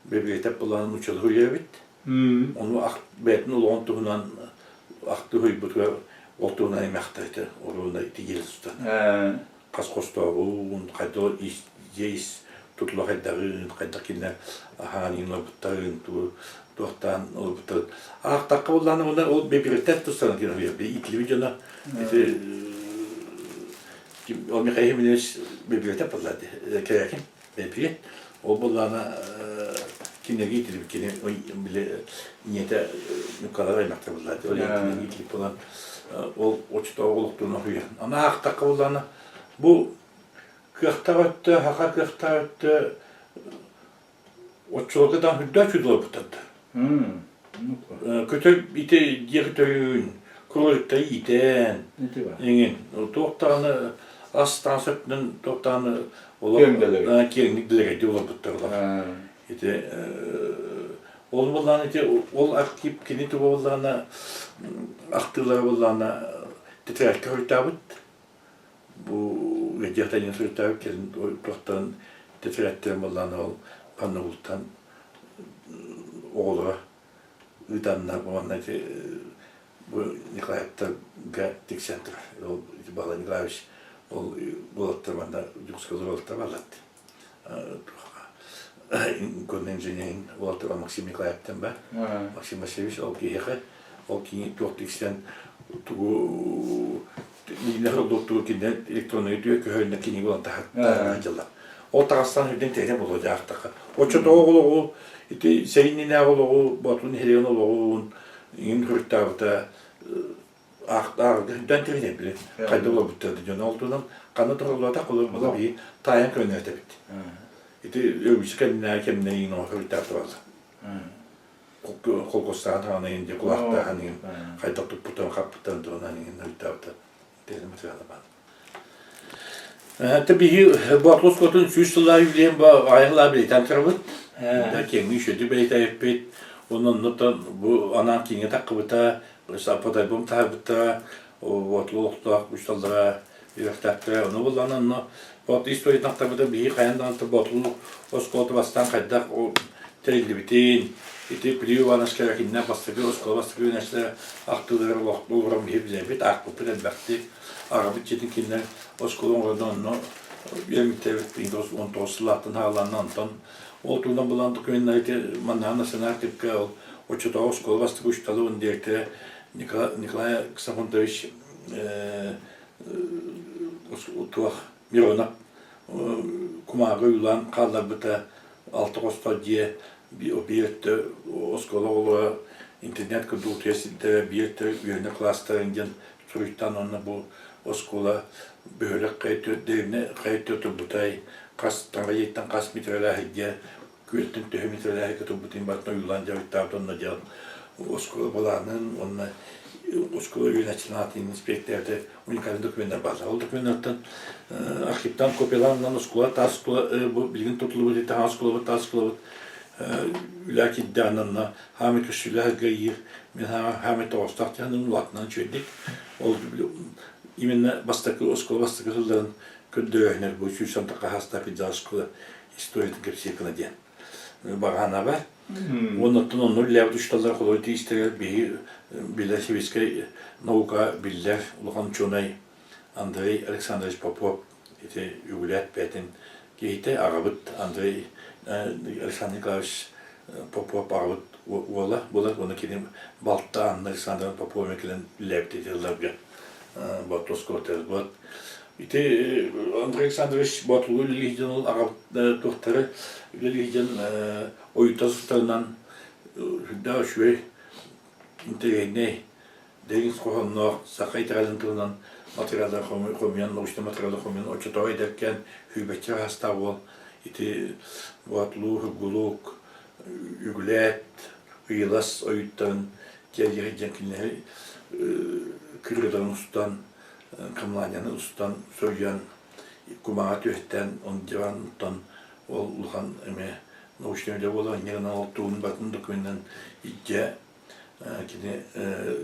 библиотек буоллаҕына нууччалыы суруйар эбит. Ону бэйэтин олоҕун туһунан ахтыы суруйбутугар ол туһунан эмэхтэр этэ оруобуна ити тустан. Хас хостооҕун, хайдах дьиэ ис тутула хайдаҕын, хайдах кинилэр аһаан иҥин олорбуттарын, тугу туохтаан олорбуттарын. Аахтахха буоллаҕына уонна ол библиотек тустарынан кинилэр иитиллибит дьоно ити ол Михаил Ефимович библиотек буолла кэрээкин бэпиэт ол буоллаҕына кинилэргэ иитиллибит кини били ийэтэ Ньуккалар аймахтар буолла ол кинилэргэ иитиллибит буолан ол оччотооҕу олохтуун уһуйан аны аахтахха буоллаҕына бу кыахтаах өттө саха кыахтаах өттө оччолорго даҕаны үрдээх чудолар буттарда көтөр ити дьиэ көтөрүн кроликтары иитэн эҥин туох даҕаны ас таҥас өттүнэн туох даҕаны киэҥник дэлэгэйдик олорбуттар ити ол буоллаҕына ити ол архив кини туга буоллаҕына ахтыылара буоллаҕына тетрадька суруйтаабыт бу ыалдьыахтан суруйтаабыт кэлин туохтан тетрадьтарын буоллаҕына ол паннобултан оҕолоро ыытаннар уонна ити бу Николаевтарга тиксэн турар ол Баһылай Николаевич ол уолаттар манна Дьокуускайга уолаттар бааллар Горный инженерин уолаттара Максим Николаевтан ба Максим Васильевич ол киһиэхэ ол кини туох тиксэн тугу тугу кинилэр электроннай үтүө көһөрүнэ кини буолан таһаттаа дьылла ол таҕастан үрдэн тэһэ боло дьаахтаха оччотооҕу олоҕу ити сэриннинээҕи олоҕу ботун иһэлиэн олоҕун иҥин хөрүттаабыта аахтааҕы тэбинэ били хайда олорбуттар дьон ол туһунан ханна тураллыбатах олор була биһи таайан көрөнөөтөбүт ити өрүс кэмнээ кэмнэйин оҥорбуттаах холкостаан хаҕан иһин дьэ кулаахтааһын иһин хайдах туппутан хаппытан туһунан иһин ыйдаабыта тиһин материала баар Тэ биһи Боотулус куотун 100 сыллаах юбилейын бу аҕайылаа билитэн турабыт. Киэҥҥи үчүгэйдик бэлиэтээбиппит. Онон оннуттан бу анаан кииҥҥэ таххыбыта, фотоальбом таһаарбыттара, Боотулу олохтоох учууталлара, үөрэхтээхтэрэ. Ону буллаҕына онно Боотулу историятын ахтарбыта биһи хайаан даҕаны Боотулу оскуолата бастаан хайдах тэриллибитин, ити Плиев Ивановскайга кинилэр бастакы оскуола бастакы үөрэнээччилэрэ ахтыылара олорон биһи билэбит, аахпыппыт элбэхтик. Аҕабыт дьиэтин кинилэр оскуола оҥордон онно үөрэммиттэрбит 19 сыллаахтан саҕаланна онтон ол туһунан булан докуменнары ити маннаҕа национальный архивка ол оччотооҕу оскуола бастакы учуутала уонна дириэктэрэ Николай Ксафонтович туох Миронов кумааҕы уйулаан хаалларбыта алта хостоох дьиэ биир өттө оскуола оҕолоро интернет курдук утуйар сирдэрэ биир өттө үөрэнэр кылаастарын диэн суруйтаан уонна бу оскуола бөһүөлэк хайа дэриэбинэ хайа өттө турбутай хас таҥара хас метрэлээһиргэ күөлтэн төһө метрэлээһиргэ турбутун барытын ойуулаан дьарыктаабыт уонна дьон оскуола былаанын уонна оскуола үөрэнээччилэрин аатын инспектээбитэ уникальный докуменнар бааллар. Ол докуменнартан архивтан копиялаан ылан оскуола таас оскуола бу билигин тутуллубут таһаҕас оскуолабыт таас оскуолабыт үлэ киирдэҕинэ онно хаамай көстүүлээх ыйыыр мин хаамай тоҕостоох диэн улаатынан үчүгэйдик ол именно бастакы оскуола бастакы сылларын көрдөрөөһүнэр бу сүүс хаһаастаах кырдьаҕас оскуола историятын кэпсиир гына диэн баҕанаба уонна оттон онно үлэлээбит учууталлар холобур тиистэригэр биһи билэр советскай наука биллэр улахан учуонай Андрей Александрович Попов ити үгүлээт бэйэтин киһитэ аҕабыт Андрей Александр Николаевич Попов аҕабыт уола буолар уонна кини балта Анна Александровна Попова кэлэн үлэлээбит ити Боотулускуотар вот ити Андрей Александрович Боотулу үлэлиир дьон аҕабыт туохтары үлэлиир дьон ойута сытарынан сүрдээх үчүгэй интэриэһинэй дириҥ хоһоонноох саха итэҕэлин туһунан материаллары хомуйан научнай материаллары хомуйан оччотооҕу эдэркээн сүүрбэччэ саастаах уол ити Боотулуу Сургулуук Үгүлээт Ыйылас ойуттарын киэргэһи диэн кинилэри. кырыыларын устан, камланияны устан, суруйан, кумаҕа түһэттээн, он дивантан ол улахан эмиэ научнай үлэ буолар, инньэ гынан ол тугун барытын документынан илдьэ кини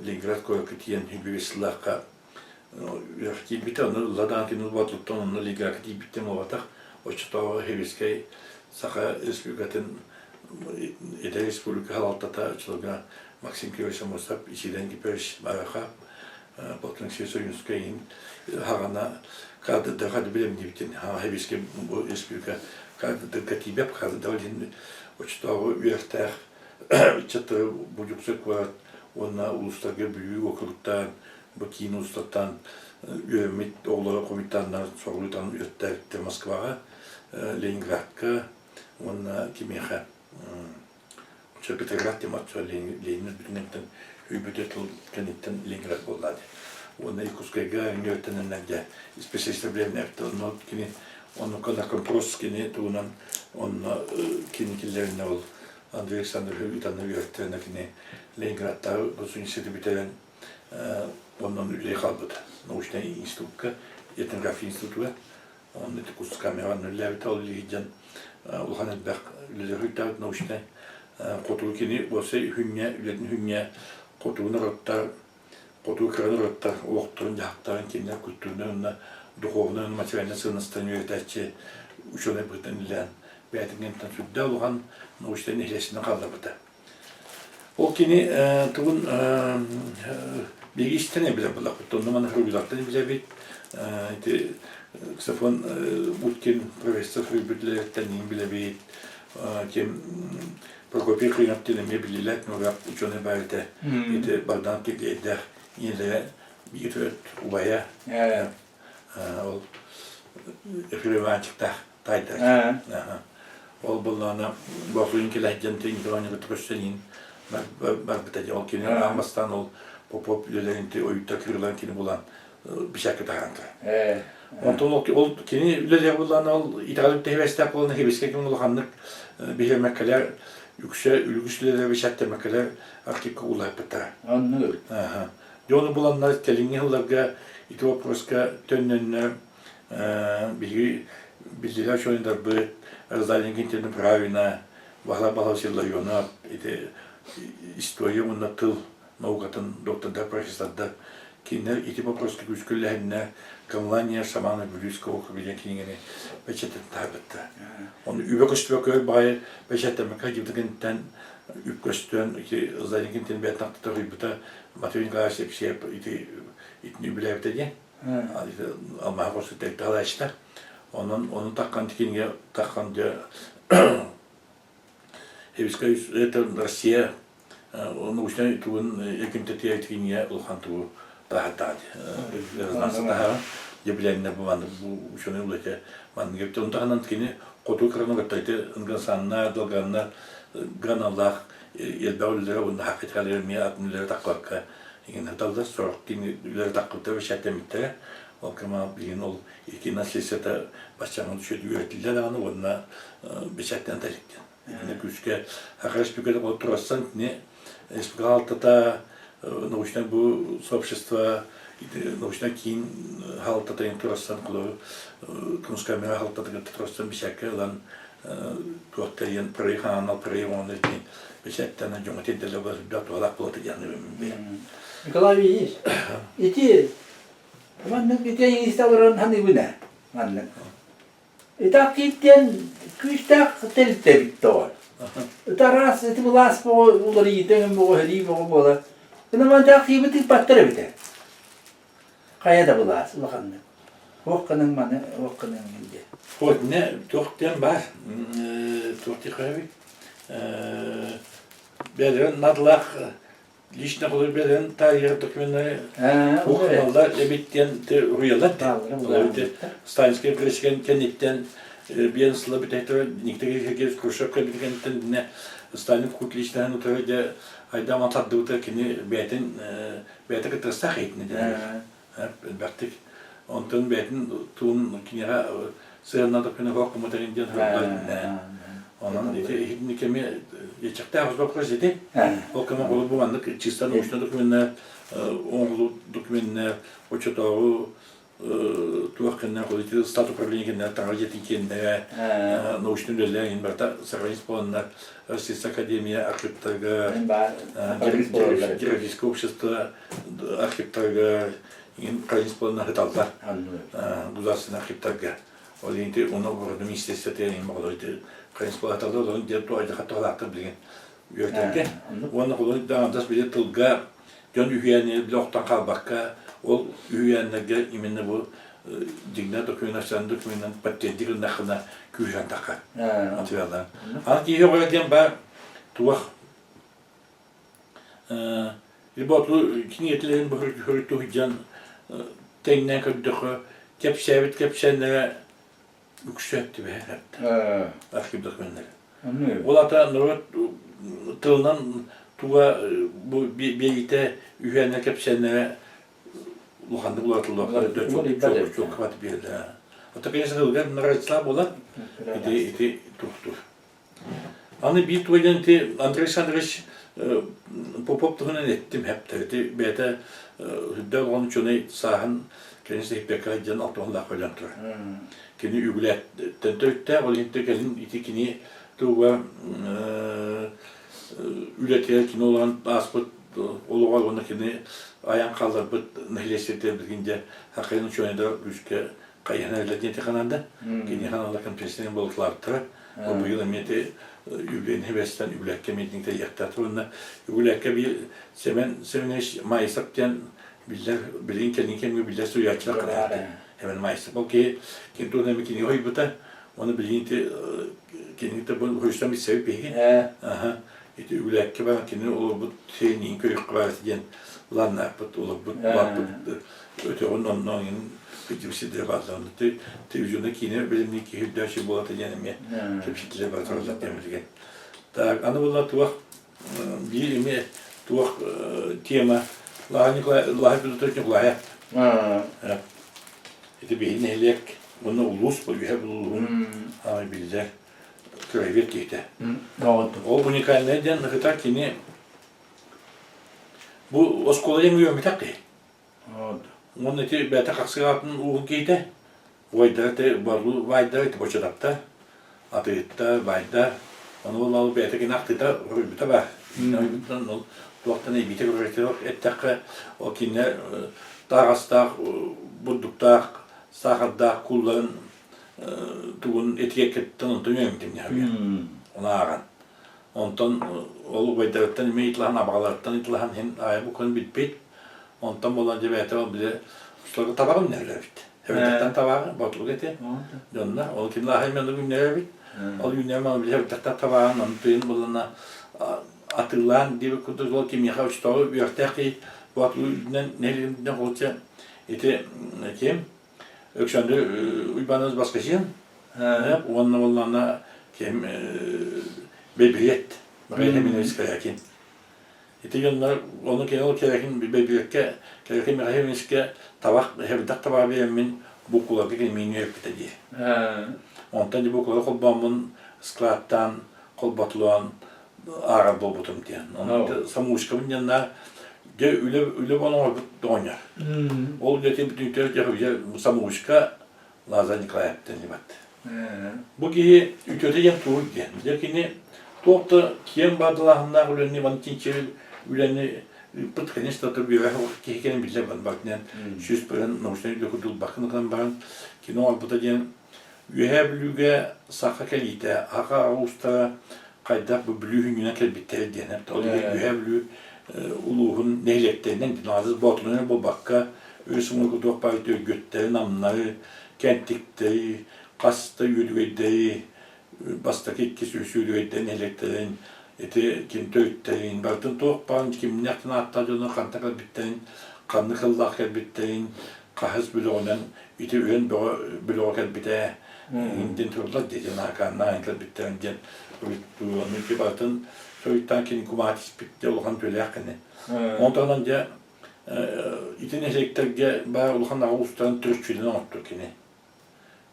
Ленинград куоракка тиийэн 25 сыллаахха үөрэх киирбитэ, ону ылла даҕаны кини Боотулуттан онно Ленинградка тиийбиттэн буолбатах, оччотооҕу Сэбиэскэй Саха Республикатын Эдэр Республика салалтата оччолорго Максим Кирович Аммосов, Исидор Кипович Барахов, Платон Алексеевич Ойуунскай иһин хаҕана кадрдарга билэмнибитин Сэбиэскэй Республика кадрдарга тиийбэт кадрдар иһин оччотооҕу үөрэхтээх ыччаттары Будьуксай куорат уонна улуустарга Бүлүү уокуруктаан бу киин улуустартан үөрэммит оҕолору хомуйтааннар соҕуруутан үөрэттээбиттэр Москваҕа, Ленинградка уонна кимиэхэ Петроград диэн оччо Ленин бүтүннэттэн үйбүтэ тыл кэнниттэн Ленинград буолла дии. Уонна Иркутскайга үөрэтэннэр дьэ специалистар билэннэр онно кини оннукка наркомпрос кини тугунан онно кини киллэринэ ол Андрей Александрович ыытанна үөрэттэринэ кини Ленинградтааҕы госуниверситеты бүтэрэн онон үлэлии хаалбыта научнай институкка этнография институга онно ити кускамеҕа үлэлээбитэ ол илиһидьэн улахан элбэх үлэлээх научнай хотугу кини уопсай үһүҥҥэ үлэтин үһүҥҥэ хотугу норуоттар хотугу кыра норуоттар олохторун дьаһахтарын кинилэр культурнай уонна духовнай уонна материальнай сыаннастарын үөрэтээччи учуонай быһыытынан үлэлээн бэйэтин кэнниттэн сүрдээх улахан научнай нэһилиэстибэнэн хаалларбыта. Ол кини тугун биһиги истэн билэр буоллахпыт. Онно маны суруйуулартан билэбит. Ити Ксафон Уткин профессор суруйбут үлэлэриттэн билэбит. Ким Прокопий Хринов диэн эмиэ биллилэр этнограф ученый баар этэ. Ити Богдан Киргиэйдээх ийэлэрэ биир төрөт убайа. Ол Ефим Ивановичтаах таайдар. Ол буоллаҕына Боотуйун кэлэһдьэн Николай кытта көрсөн иһин барбыта дии. Ол кини аан бастаан ол Попов үлэлэрин ойута кырылан кини булан бишакка таһаан турар. Онтон ол кини үлэлээх буоллаҕына ол итэҕэл тэһибэстээх буолан хибискэ ким улаханнык биһирэмэккэлэр үксэ үгүс үлэлэр бишаттэмэккэлэр архивка улааппыттара. Оннук эбит. Дьону буланнар кэлиҥҥи сылларга ити вопроска төннөннөр биһиги биллилэр учуонайдарбыт Розалия Иннокентьевна Правина, Баһылай Балавич Илларионов ити история уонна тыл наукатын доктордар, профессордар кинилэр ити вопроска күүскүллэһиннэ Камлания шамана Бүлүүскэ округа диэн кинигэни бэчээттэтэн таһаарбыттар. Ону үбэ көстүбэккэ өр баҕайы бэчээттэммэккэ дьыбытыгынтан үп көстөн ити Розалия Иннокентьевна бэйэтин ахтыта суруйбута Матвей Николаевич Алексеев ити итини үбүлээбитэ диэн алмааһы хосу тэлтэҕэлээччитэ. Онон ону таххан кинигэ таххан дьэ Хибискай это Россия научнай тугун эргимтэтигэр кинигэ улахан тугу таһааттаҕа резонанса таһаара дьэ билэннэр бу маннык бу ученый үлэтэ маннык эбит онон таһынан кини хоту кыранагаттайты ынгансанна долганна ганаллаах элбэх үлэлэрэ уонна хакыталары эмиэ атын үлэлэри тахпакка иҥэн сорох кини үлэлэри тахпыттара бэчээттэммиттэрэ ол кэм билигин ол ити наследствота баччаҥҥа түшөт үөрэтиллэ даҕаны уонна бэчээттэн таликтен итиннэ күүскэ Саха Республиката турассан кини республика алтата научнай бу сообщество научнай киин хаалтата турассан кулу Кунскамера халтатыгар турассан бишакка ылан туох тэрийэн проект анал проект оҥорон ити бэчээттэнэн дьоҥҥо тиэрдэллэр буолар сүрдээх туһалаах буолар диэн Николай Ильич, ити маннык ити эйигиттэ олорон саныыбын ээ маннык. Итак кииттэн күүстээх тэрилтэ эбит тоҕо. Ити араас ити былаас боҕо уларыйыыта өҥ боҕо сэрии боҕо буолар. Гына мантаах киһибит тыыппаттар эбитэ. Хайа да былаас улаханнык. Туох гыныҥ маны, туох гыныҥ диэн. Вот не туох диэн баар. Туох диэххэ бэйэлэрин наадалаах лично холобур бэйэлэрин таарыйар докуменнары туох эбит диэн уруйаллар Сталинскай президент кэнниттэн биэн сыла бүтэһиктэр Никита Сергеевич Хрущев кэлбит кэнниттэн Сталин кут личноһын утары дьэ айдаан тардыбыта кини бэйэтин бэйэтэ кыттыгастаах иһитинэ диэн элбэхтик онтон бэйэтин туун киниэхэ сыһыаннаах күнэ хоох кумутарын диэн суруктар. Онон ити иһитинник эмиэ ичэхтээх вопрос ити. Ол кэмэ холобур бу маннык чисто научный докуменнар, оҥоһуллубут докуменнар, оччотооҕу туох кэннэ ити стат управление кэннэ таҥара дьиэтин киэннэрэ научный үлэлэр иһин барыта сохранить буоланнар Российская академия архивтарга географическое общество архивтарга иһин хранить буоланнар сыталлар государственный архивтарга ол иһин ити ону оборудование министерствотыгар иһин оҕолор ити хранить буола сыталлар олорун диэн туох айдахат туһалаахтар билигин үөрэтэргэ уонна холобур аҥардас били тылга дьон үһүйээннэри билэ охтон хаалбакка, ол үһүйээннэргэ именно бу дьиҥнээх документ, официальный документынан подтверди гыннаххына күүһүрэн таххар. Материаллар. Аны киһи оҕо диэн баар туох Либо киниэтилэрин туһуйдьан тэҥнээн көрдөхө кэпсээбит кэпсээннэрэ үксэ түбэһэр архив докуменнары. Ол ата норуот тылынан туга бу биэриитэ үһүөннэр кэпсээннэрэ улаханнык улаатыллыбакка чуоккабат биэрдэ. Ото конечно ылгар нараачылаа буолар ити ити туохтуур. Аны биир туга диэн ити Андрей Александрович Попов туһунан эттим хэптэр. Ити бэйэтэ үрдэ олоҕун учуонай сааһын кэлин сиһиппэккэ сылдьан алтыһалаах өлөн турар. Кини үгүлээттэн төрүттээх, ол иһин кэлин ити кини туга үлэтигэр кини олорон ааспыт олоҕор уонна кини айан хаалларбыт нэһилиэстибэтигэр билигин дьэ хахайын учуонайдар күүскэ хайыһан эрэллэр диэн ханаанда. Киниэхэ аналлар конференция буолуталаабыттара. Ол быйыл эмиэ ити үбүлүөйүн бэстэн Үгүлээккэ миитинг тэрийиэхтээх. Уонна Үгүлээккэ биир Семен Семенович Маисов диэн биллэр, билигин кэлин кэмҥэ биллэр суруйааччылар ханааты. Семен Маисов. Ол киһи ким туһунан эмэ кинигэ хойбута. Уонна билигин ити кинигэ бу хойустан билсэбит биһиги. Аха. Ити Үгүлээккэ баран кини олорбут сиэниин көрүөххэ баар диэн планнаахпыт, олорбут, улааппыт өтөҕүн онно иҥин кырдьык сирдэрэ бааллар. Телевизионнай киинэ билимни киһи үрдээччи буолата диэн эмиэ кэпсэтилэр бара тураллар диэн билигин. Так, аны буолла туох биир эмиэ туох тема Лаһа Николай Лаһа Петрович Николаев. Ити биһи нэһилиэк уонна улуус үһэ улууһун аамай биллэр краевед киһитэ. Ол уникальнай диэн ыһыта кини бу оскуола диэн үөрэммэтэх киһи. Уонна ити бэйэтэ хахсыгаатын ууһун киһитэ, убайдара ити барылы баайдара ити бочодапта, атыыһытта, баайда. Ону ол бэйэтэ кини ахтыыта хоруйбута баар. Ол туохтан эбиитэ көрөтө эттэххэ, ол кинилэр тааҕастаах, бурдуктаах, саахардаах куулларын тугун этикеткаттан онтон үөрэммитим дьаһабыйа. Ону ааҕан. Онтон ол убайдарыттан эмиэ ыйыталаһан, абаҕаларыттан ыйыталаһан иһин аайы бу күн билбит. Онтон буолан дьэ бэйэтэ ол били устарга табаҕын үннэрэр эбит. Эбитэхтэн табаҕы, ботулук эти. Дьонно, ол ким лааһай мен үүннэрэр эбит. Ол үүннэрэн маны били эбитэхтэн табаҕын, ону тыын булана атыылаан диэбит курдук ол кимиэхэ очтоҕу үөртээх киһи бу атыылыынан нэһилиэнньэ холча ити ким Өксөндү Уйбаанабыс Баскасин уонна буоллаҕына ким Бэйбириэт Михаил Семенович Корякин. Ити дьоннор ону кини ол Корякин Бэйбириэккэ Корякин Михаил Семеновичка табах эбэтэх табаҕы биэрэммин буккуларга кини миин үөрэппитэ дии. Онтон дьэ буккулары холбооммун складтаан холботулаан ааҕар буолбутум диэн. Онон самоучкабын диэн дьэ үлэ үлэ буолан оҥорбут оҕонньор. Ол үлэтин бүтүүтэ дьэ самоучка Лазарь Николаев диэн Бу киһи үтүөтэ диэн тугуй диэн. Дьэ кини туох да киэҥ баадалааһыннаах үлэни Иван Тинчевич үлэни ыыппыт, конечно, үөрэх киһи кэлин биллэр барбатынан 100% научнай үлэ курдук бакын гынан баран кино оҥорбута диэн Үөһээ Бүлүүгэ саха кэлиитэ, аҕа уустара хайдах бу Бүлүү хүнньүнэн кэлбиттэрэ диэн. Ол иһин Үөһээ Бүлүү улууһун нэһилиэктэринэн Диназис Боотурунан буолбакка, үс уҥуоргу туох баар Өргүөттэри, Намнары, Кэнтиктэри, хас да Үөдүгэйдэри, бастакы иккис үс Үөдүгэйдэр нэһилиэктэрин, ити ким төрүттэрин, барытын туох баарын кимнээхтэн ааттаах дьону хантан кэлбиттэрин, ханнык сыллаах кэлбиттэрин, хаһыс бөлөҕүнэн ити үһүн бөҕө бөлөҕө кэлбитэ диэн туруллар диэтин наакааннаан кэлбиттэрин диэн ону ити барытын союттаан кини кумаат испит дьэ улахан төлөөх кини онтон дьэ ити нэһилиэктэргэ баар улахан аҕа уустарын төрүччүлэн оҥортор кини.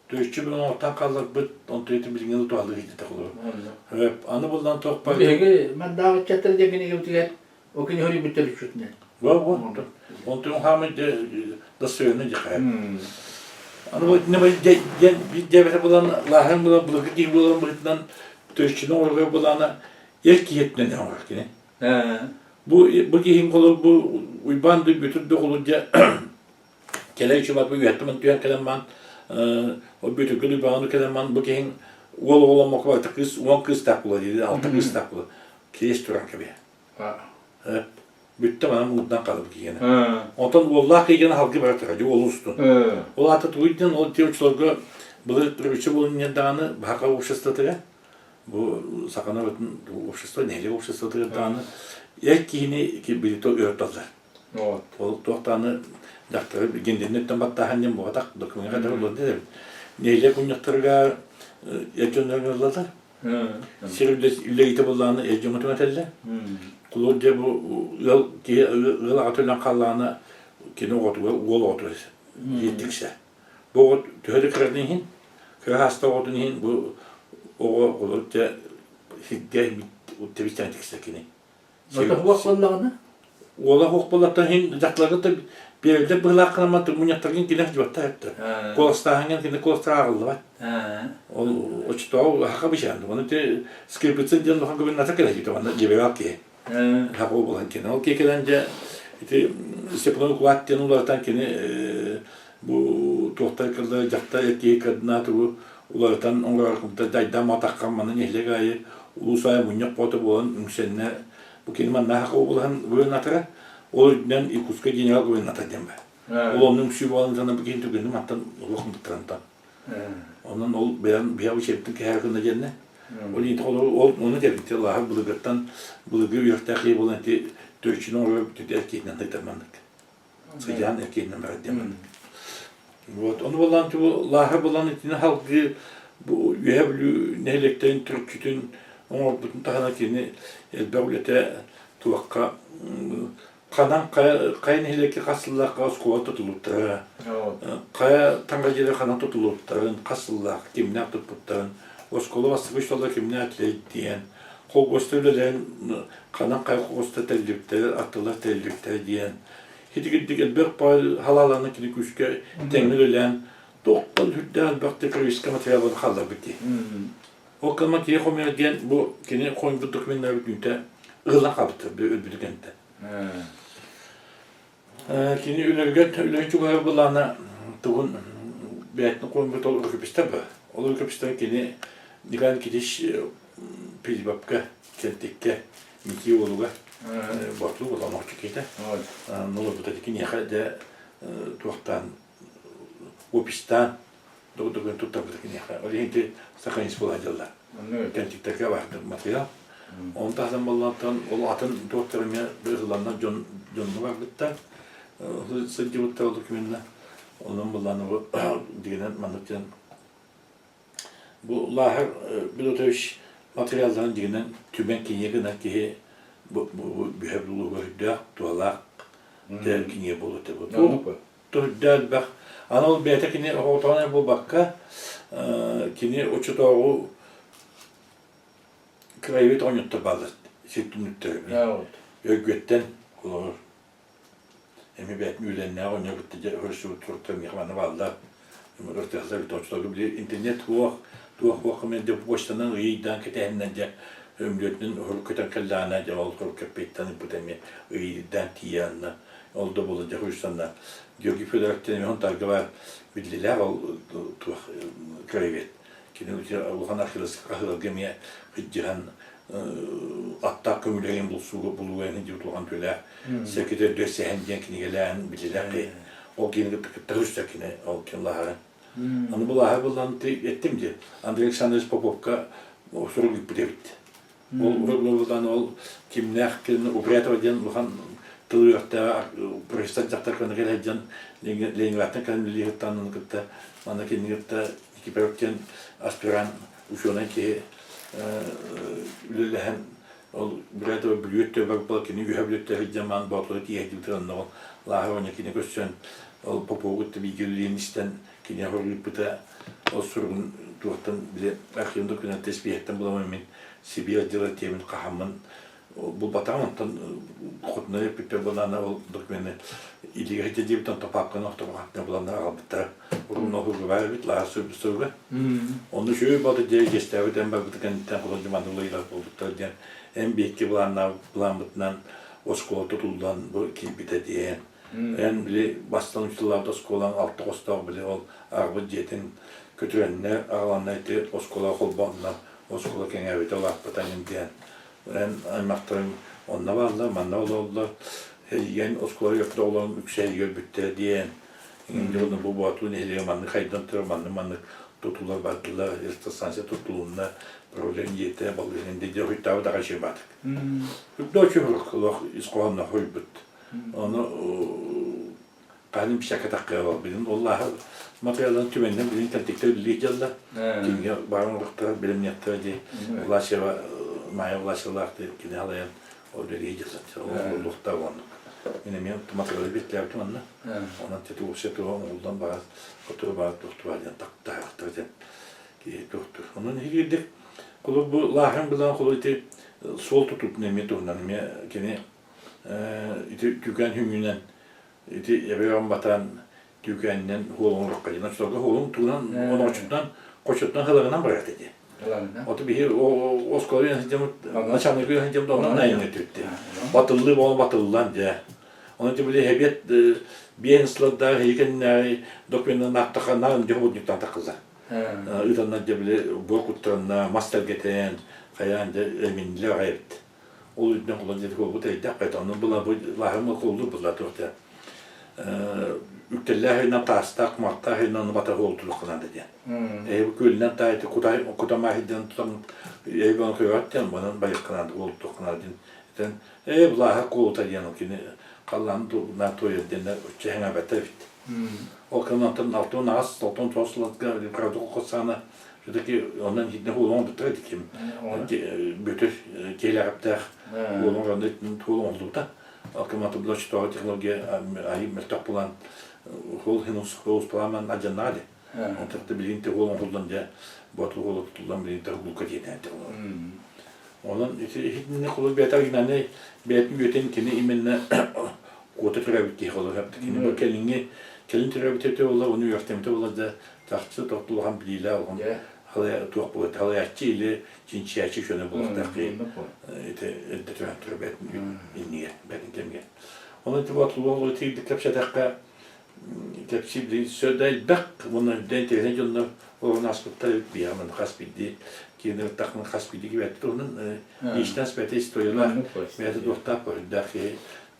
Төрүччү бу оҥортон хаалларбыт, онтон ити билиҥҥи туһалыы иһитэ холобур. Аны буллан туох бар Биһиги мандаах ыччаттар диэн кинигэбитигэр ол кини хоруйбут төрүччүтүнэн. Во во. Онтун хаамай дастыганы дьахай. Аны бу итинне диэн биир булан лааһын булан былыргы киһи буолан быһыытынан төрүччүнү оҥорго булаана эр киһитинэн оҥорор кини. Бу бу киһин холор бу Уйбаан бүтүр да холор дьэ кэлэ үчүмат бу үөттүмэн түһэн кэлэн ман ол бүтүргү Уйбааны кэлэн ман бу киһин уол оҕоломмокко барыта кыыс 10 кыыстаах була диир алта кыыстаах була киэс туран кэбиһэ бүттэ манан муҥурдан хаалбыт киһиэнэ. Онтон уоллаах киһиэнэ халгы бара турар, уол устун. Ол аата тугуй диэн ол тиэ оччолорго былыр төрүччү буолун даҕаны баһака обществотыгар бу саха норуотун общество нэһилиэк обществотыгар даҕаны эр киһини билито өрталлар. Ол туох даҕаны дьахтары гендеринэттэн баттааһын диэн буолбатах докумуоҥҥа кадары олордо эбит. Нэһилиэк мунньахтарыгар эр дьоннор ыҥырыллаллар. Сир үлэһитэ буоллаҕына эр дьоҥҥо түҥэтэллэр. Кулуур дьэ бу ыал киһи ыал аҕата өлөн хааллаҕына кини оҕотугар уол оҕотугар тиксэр. Бу оҕо төһө да кыратын иһин, кыра хаста оҕотун иһин бу оҕо олор дьэ сиргэ тэбистээн тиксэр кини. Оттон уох буоллаҕына? Уола уох буоллахтан иһин дьахталарга да биэрэллэр быһыылаах гынан мунньахтаргын кини сылдьыбаттар эттэ. Куоластааһыҥҥын кини куоластара ааҕыллыбат. Ол оччотооҕу хаха бычаан. Ону те Скрипицын диэн улахан губернатор кэлэ сылдьыбыта манна либерал киһи. Хаха буолан кини. Ол киһи кэлэн дьэ ити Степанов Уклад диэн уларытан кини бу туохтар кылда дьахтар киһи кырдына тугу уларытан оҥорор дайдан матаххан маны нэһилиэк аайы улуус аайы мунньах боото буолан үҥсэннэ бу кини манна облаһын губернатора ол үрдүнэн Иркутскай генерал губернатор диэн бар ол онно үҥсүү буолан дьоно бу киһини түргэнник мантан олох мыттарантан онон ол бэйэн биһиэхэ учебтын кэһэр гына диэннэ ол иһин ол ону тэбитти лааһар былыргыттан былыргы үөрэхтээх киһи буолан ити төрүччүнү оҥорор бүтүтэ киһинэн тыйтарманнык Сыдьаан эркиэнинэн барар диэн Вот ону булан бу лааһы булан итини халгыы бу Үөһэ Бүлүү нэһилиэктэрин төрүччүтүн оҥорбутун таһынан кини элбэх үлэтэ туохха ханан хайа хайа нэһилиэккэ хас сыллаахха оскуола тутулуктара хайа таҥара дьиэлэр ханан тутулуктарын хас сыллаах кимнээх туппуттарын оскуола бастакы учууталлара кимнээх этилэр диэн холкуостар үлэлэрин ханан хайа холкуостар тэриллибиттэрэ аттылар тэриллибиттэрэ диэн итигирдик элбэх халааланы кини күүскэ тэҥҥэ үлэлээн туохтан сүрдээх элбэх технологическай материалын хаалларбыт дии. Ол кыма киһи хомуйар диэн бу кини хомуйбут докуменнара бүтүүтэ ыһыллан хаалбыттар өлбүтү кэнтэ. Кини үлэригэр үлэһит чугаһар былаана тугун бэйэтин хомуйбут ол рукопистар бар. Ол рукопистар кини Николай Никитич Пилипапка, Кентикке Микки уолугар Боотулу буолан оҥорчу киһитэ. Олорбута киниэхэ дьэ туохтаан опистаан документ туттарбыта киниэхэ. Ол иһин ити сохранить буола дьалла. Кэнтиктэргэ баардыр материал. Оны таһынан боллантан ол атын туохтар эмиэ быһыланна дьон дьонно барбыттар. Сылдьыбыттар ол докуменна. Онон буллан дигинен маннык диэн Бу Лааһар Пилотович материалларын дьиҥинэн түмэн кинигэ гынар киһи бу бүһэ булууга үрдээх, туһалаах кинигэ буолуо этэ. Бу үрдээх элбэх. Аны ол бэйэтэ кини оҕотоҕун эрэ буолбакка, кини оччотооҕу краевед оҕонньоттор бааллар сир түннүктэрэ. Өргүөттэн олорор Эми бэйэтин үөлэннээх оҕонньор кытта дьэ көрсүбүт суруктар миэхэ манна бааллар. Ырытыахтар оччолорго били интернет суох, туох суох эмиэ дьэ почтанан ыйдаан кэтэһиннэр дьэ өмлүөтүнэн уһурук көтөн кэллэҕинэ дьэ ол хорук кэппиэттэн ыппыт эмиэ ыйдаан тиийэ анна ол да буолла дьэ хуйсанна Георгий Федоровтан эмиэ Хонтаарга баар биллилээх ол туох краевед кини улахан археологическай хаһыаларга эмиэ сылдьыһан аттаах көмүлэһин булсууга булууга диэбит улахан төлөөх Сэкитэ Өдүөс Сэһэн диэн кинигэлээн билилээх киһи. Ол киһини кытта кытта көрсө кини ол ким лаһарын. Аны бу лааһар буллан эттим дии. Андрей Александрович Поповка сурук ыыппыт эбит. Ол урут ол кимнээх кини Убрятова диэн улахан тыл үөрэхтээҕэ профессор дьахтар көнө кэлэ сылдьан Ленинградтан кэлэн үлэлии кытта манна кинини кытта Никифоров диэн аспирант учуонай киһи үлэлэһэн Ол Брятова Бүлүү өттө бар кини үөһэ Бүлүүттэ сылдьан маан Боотура тиийэ сылдьыбытын онно ол Лааһар уонна кини көрсөн ол Попову кытта бииргэ үлэлиэн истэн киниэхэ ыыппыта. Ол суругун туохтан били архивын документ испииһэктэн буламмын мин Сибиир отдела тиэмин хаһаммын булбатаҕым онтон хотунар эппиппэр буоллаҕына ол докумены илиигэ сылдьа диэбит онтон папканы охторбохтон буланнар аҕалбыттара уруна уһуга баар эбит лааһар суруга онно үчүгэй буолта диэри дьиэстээбит эн барбыт кэнниттэн холон дьуманды улайыылар буолбуттар диэн эн биһикки былааммытынан оскуола тутуллан бу киирбитэ диэн эн били бастан учууталлаабыт оскуолаҥ алта хостоох били ол аҕабыт дьиэтин көтүрэннэр аҕаланна ити оскуола холбоонно оскуола кэҥээбитэ улааппыта диэн Эн аймахтарыҥ онно бааллар, манна олороллор, эйигин оскуола үөрэхтэ оҕолорун үксэ эйиги өлбүттэрэ диэн, дьону бу Боотулуу нэһилиэгэ маннык хайдан турар, маннык-маннык тутуулар бардылар, электростанция тутулунна, управление дьиэтэ, балыыһа дии хойтаабыт аҕай чыыбаатык. Үрдэ очуһурук олох ис хоһоонноох хойбут. Ону Хаһан всякэ таххыа билин оллааһы материалын түмэннэн билин кэлтиктэр билии дьалла кинигэ баарын олохтор билимниэхтэрэ дии Власева Майя Власевалаах кини халайан ол үлэлии дьалла олохта оннук мин эмиэ материалы биттээбитим онно онон тетуусия туга оҥуллан баар хоту баар туохтуба диэн тахтаахтар диэн киһи туохтур онон иһигирдик холобур бу лааһын билан холу ити суол тутуутун эмиэ туһунан эмиэ кини ити түүкээн хүҥүнэн ити эбэҕин батан түүкээнинэн хуолуҥ урукка диэн оччолорго хуолуҥ тугунан онооччутунан хочотунан хылыгынан барар этэ Оту биһи оскуола сылдьаммыт начальник сылдьаммыт онон айанга түттэ. Батыллыы буолан батыллан дьэ. Оны ти били хэбиэт биэн сылардаах хейкеннээҕи документын аактаханаа дьэ худньуктан тахылла. Ытанна дьэ били буор куттарына мас тэлгэтэн хайаан дьэ эминнилэ аҕай эбит. Ол үрдүнэн кулан дьэ буолбут эйдэх бэт онон була бу лааһым холлур була туохта үктэллээх ыйынан таастаах кумахтаах ыйынан бата холтулук да диэн эһи бу күөлүнэн таайты кутай кутамаахиден тутан эһи баны көйөт диэн банан байыкканаан холтулук диэн этен э булааһа куолута диэн кини халлаан на туойар диэн чэһэҥэбэтэ эбит ол кэннантан алтын аас алтын тоос сылатга правда кокосаана все-таки онон хитне хуолон буттара диким бүтүр киэлэҕиптээх хуолон ронда хуолон оҥорбута акыматы булачтооҕу технология айы мөлтөх булан хуол хинус хуол пламан адьаннаады онтон билигин те хуол оҥоһуллан дьэ боту хуолу тутуллан билигин те гулка диэтэн онон итинни холор бэйэтэ оригинальный бэйэтин үөтэн кини именно куота төрөөбүт киһи холор кини бу кэлиҥҥи кэлин төрөөбүт этэ буолла ону үөрэхтэммитэ буолла да чахчы тохтулахан билиилээх улахан туох буолар халайааччы или чинчийээччи көнө буолуохтаах киһи ити эрдэ түһэн турар бэйэтин иннигэр бэйэтин кэмигэр онон ити буолуох тиийбит кэпсэтэххэ кэпсиир сөдө элбэх уонна үрдэ интэриэһинэй дьоннор олорон ааспыттар эбит биһиэхэ манна хас биирдии киһини ыттахпына хас биирдии кибээтэ туһунан личность бэйэтэ историялаах бэйэтэ туохтаах көрүрдээх киһи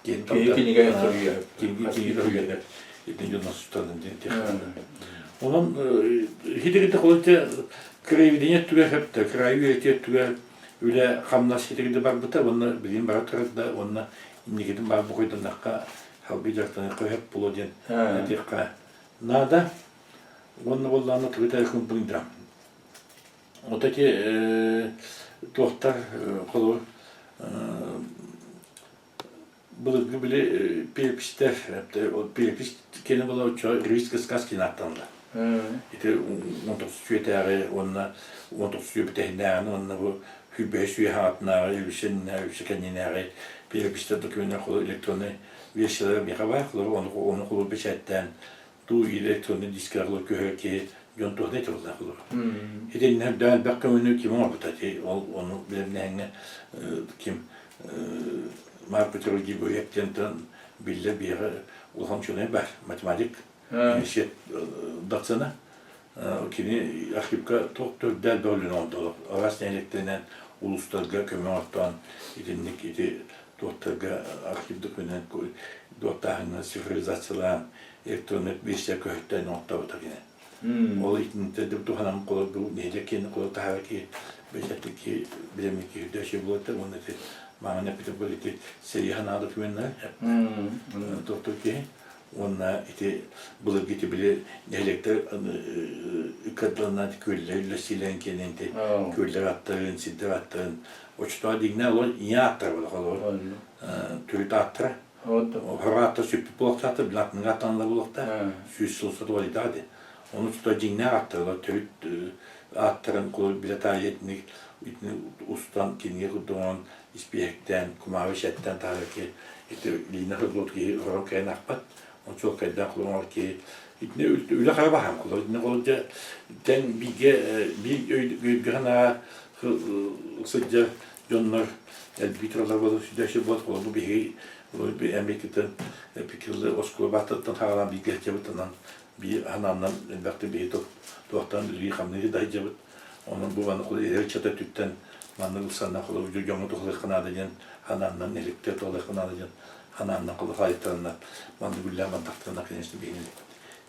Киһи кинигэ суруйар. Кинигэ суруйар. Итин дьоннор сутанын диэн Онон хитигите холоте краеведение өттүгэр сөптө, кыраайы үөрэтии өттүгэр үлэ хамнас хитигите барбыта уонна билигин бара турар да уонна инникитин баар бухуйданнахха халгы дьарыктаныахха сөп буолуо диэн этиэххэ наада. Уонна буоллаҕына тугу этэр кымпыҥда. Вот эти туохтар холобур Былыргы били переписьтэр, перепись киэнэ буола оччо ревизская сказка диэн ааттаналлар. Ити 19 үйэтээҕи уонна 19 үйэ бүтэһинээҕини уонна бу сүүрбэһис үйэ хаҥатынааҕы, үсэннээҕи, үсэ кэннинээҕи переписьтэр докуменнар холобур электроннай версиялара миэхэ баар, холобур ону ону холобур бэчээттээн туу электронный дискэҕэ холобур көһөр киһи дьон туһунан этэ холобур. Итиннэ элбэх элбэх көмөнү ким оҥорбута ити ол ону бэлэмнээһиҥҥэ ким Марк Петрович Григорьев диэн биллэр биһиэхэ улахан учуонай баар, математик, университет доцена. Кини архивка туох төрдээх бөҕөлүн оҥордо. Араас нэһилиэктэринэн улуустарга көмө оҥортоон итинник ити туохтарга архив документ дуоттааһыҥҥа цифровизациялаан электронный версия көһүттэн оҥортобута кини. Ол итинтэ туһанан холобур нэһилиэк киһини холобур таһаара киһи бэчээттик киһи билэммит киһи үрдээчи буолар уонна ити маҥан эппитим бу ити сэрии санаа докуменнар доктор киһи уонна ити былыргы ити били нэһилиэктэр ыккардыларынан күөллэр үллэстиилэрин киэнин ити күөллэр аттарын сирдэр аттарын оччотооҕу дьиҥнээх олор ийэ ааттара буолар холобур төрүт ааттара Хороатта сүппүт буолуохтаахтар, билатныга аттаналар буолуохтаах, 100 сыл сотуолайдаах дии. Ону тута дьиҥнээх ааттара төрүт ааттарын билэ таарыйа итинник итини устан кинигэ курдук оҥорон испииһэктээн кумааҕы ишэттээн таһаарар киһи ити лиинэ сылдьыбыт киһи орон кэлэн аахпат. Ону чуолкайдаан кулун оҥорор киһи итини үлэ хара баһаам кулар итини холобур дьэ тэҥ бииргэ биир өйгө санаа сылдьар дьоннор элбии тураллар буолан сүдэ буолат холобур биһиги Эмиэкиттэн Пикиллы оскуола бааттаттан хаалан бииргэ сылдьабыт онон биир ханааннан элбэхтик биһи туохтан үлэлии-хамныы да сылдьабыт. Онон бу маннык эдэр ыччат өттүттэн маннык ылсанна холобур дьоҥҥо туһалыахха наада диэн ханааннан эликтэр туһалыахха наада диэн ханааннан холохаайыттарына маннык үлэлээн бардахтарына конечно биһини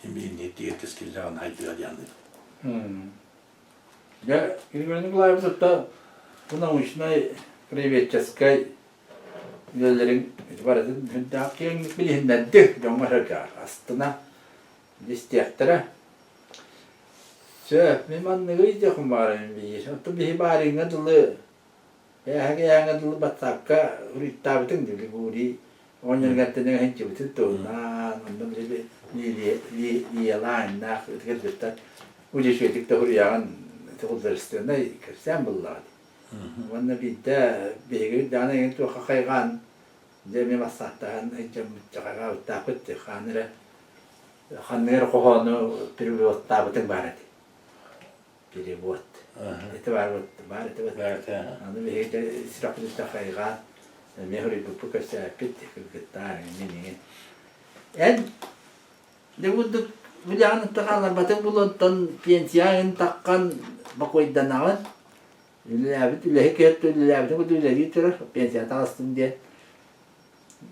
биһини тигэ тэскиллэҕин хайдыа диэн Дьэ, Григорий Николаевич ытта бу научнай краеведческай үлэлэрин барытын сүрдээх киэҥник билиһиннэрди, дьоҥҥо-сэргэҕэ астына истиэхтэрэ. Сөп, мин манныгы ыйдыахпын баҕарабын биир. Оттон биһи баарыҥҥа дылы, кээһэ-кээһэҥҥэ дылы батсаапка уруйдаабытыҥ дии, Лигурий оҕонньоругар тэҥҥэ туһунан, онно били Лиялааннаах ытык удьүчүөтүк да суруйаҕын художественнай кэпсээн буллаҕа дии. Уонна биирдэ биһиги даҕаны эҥин туохха хайҕаан, дьэ эмиэ массааттаһан дьоммут хайҕаабыттаахпыт дии, хаан эрэ ханнык эрэ хоһоону переводтаабытыҥ баар этэ. Перевод. Это баар баар этэ Аны биһиги дьэ сүрэхпититтэн хайҕаан эмиэ суруйбуппут кэпсээппит кыргыттаар эҥин эҥин. Эн Дьэ курдук билэҕин ытта хаалларбатыҥ булуонтан пенсияҕын таххан бокуойданаҕын. Үлэлээбит үлэһит киһи үлэлээбитин курдук үлэлии турар, пенсияҕа таҕыстым диэн.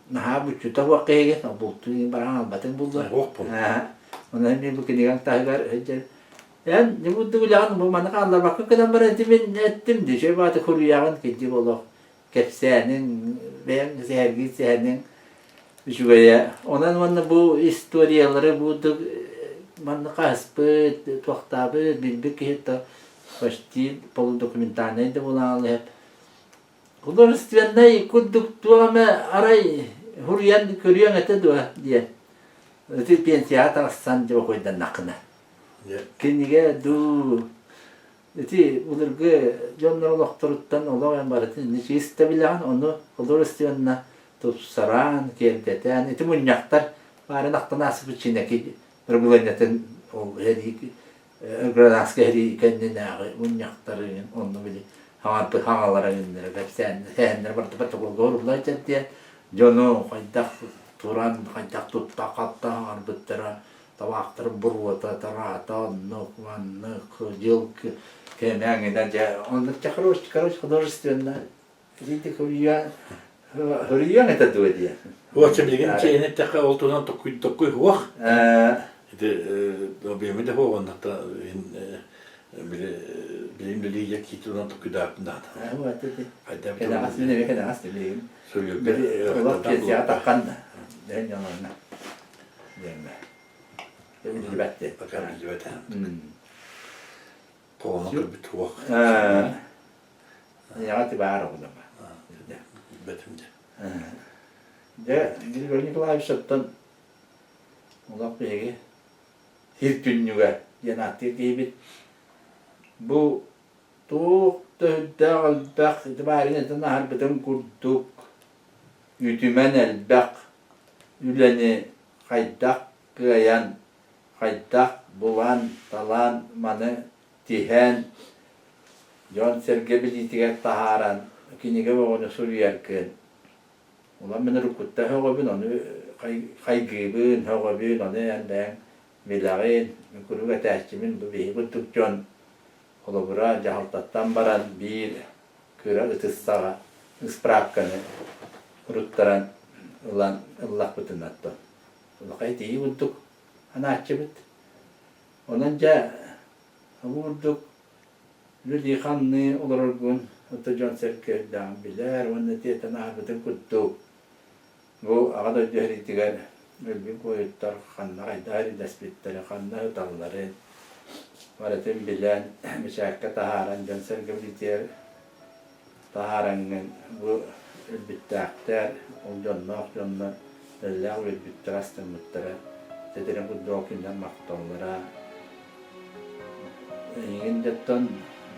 Наһаа буччута суох киһигин, бултуу баран албатыҥ буллар. Онон мин бу кинигэҥ таһыгар сылдьар эн дьэ курдук үлэҕин бу маны хаалларбакка гынан баран ити мин эттим дии, үчүгэй баҕайытык суруйаҕын кирдьик олох кэпсээниҥ, бэйэҥ сэһэргиир сэһэниҥ үчүгэйэ. Онон уонна бу историялары бу манна хаһыспыт, туохтаабыт, билбит киһи то почти полудокументальнай да буолан иһэр. Художественнай курдук туох эмэ арай суруйан көрүөҥ этэ дуо диэн. Ити пенсияҕа тахсан дьэ бокуойданнаххына. Кинигэ дуу Ити былыргы дьоннор олохторуттан олох эн барытын инни чисто билэҕин, ону художественно тупсаран, киэргэтэн, ити мунньахтар баарын ахтан ааспыт Чинэки Рагуланньатын ол эрии гражданскай эрии кэннинээҕи мунньахтарын онно били хаҥарбыт хаҥалара гыннара кэпсээн сэһэннэр барыта протоколга ууруллар диэн дьону хайдах туран хайдах тутта хапта хаҥарбыттара табаахтарын буруота, тараата, оннук, маннык, дьыл кэмээҥинэ дьэ оннук дьэ короче, короче художественно итинник суруйан суруйуоҥ этэ дуо диэн. Уоча билигин чэйин эттэххэ ол туһунан токкуй токкуй суох. Ити биэми да суох оннук били билим били я киитунан токкуйдааппын даата. Кэнэҕэс мин эмиэ кэнэҕэс билигин. Олох пенсияҕа таххан да. Дьон дьонорна. Диэммэ. Биллибэт диэн. Пока биллибэт. Тоҕону көрбүт туох. Яҕа ти баар оҕудама. Бэтим дьэ. Дьэ, Григорий Николаевич оттон олох биһиги сир түннүгэ диэн ааттыыр киһибит. Бу туох да үрдээх элбэх ити баарыҥ этэн аһарбытым курдук үтүмэн элбэх үлэни хайдах кыайан, хайдах булан-талан маны тиһэн, дьон-сэргэ билиитигэр таһааран кинигэ бөҕөнү суруйаргын. Улам мин уруккуттан һөҕөбүн, ону хайгыыбын, һөҕөбүн, ону эн бэйэҥ билэҕин, мин куруук этээччибин, бу биһиги курдук дьон холобура дьаһалтаттан баран биир кыра ытыс саҕа ыспыраапканы уруттаран ылан ыллахпытына оттон улахан итии курдук анааччыбыт. Онон дьэ бу курдук үлэлии-хамныы олороргун ото дьон-сэргэ үрдээҕин билэр уонна тиэтэн ааһарбытын курдук бу Аҕа дойду сэриитигэр өлбүт буойуттар ханна хайдах эридэспиттэрин, ханна ыталларын барытын билэн, бэчээккэ таһааран дьон-сэргэ билиитигэр таһаараҥҥын бу өлбүттээхтэр, ол дьонноох дьоннор эллээх үөрбүттэрэ, астыммыттара, тэтэрин курдук кинилэр махталлара. Эйигин дьоттон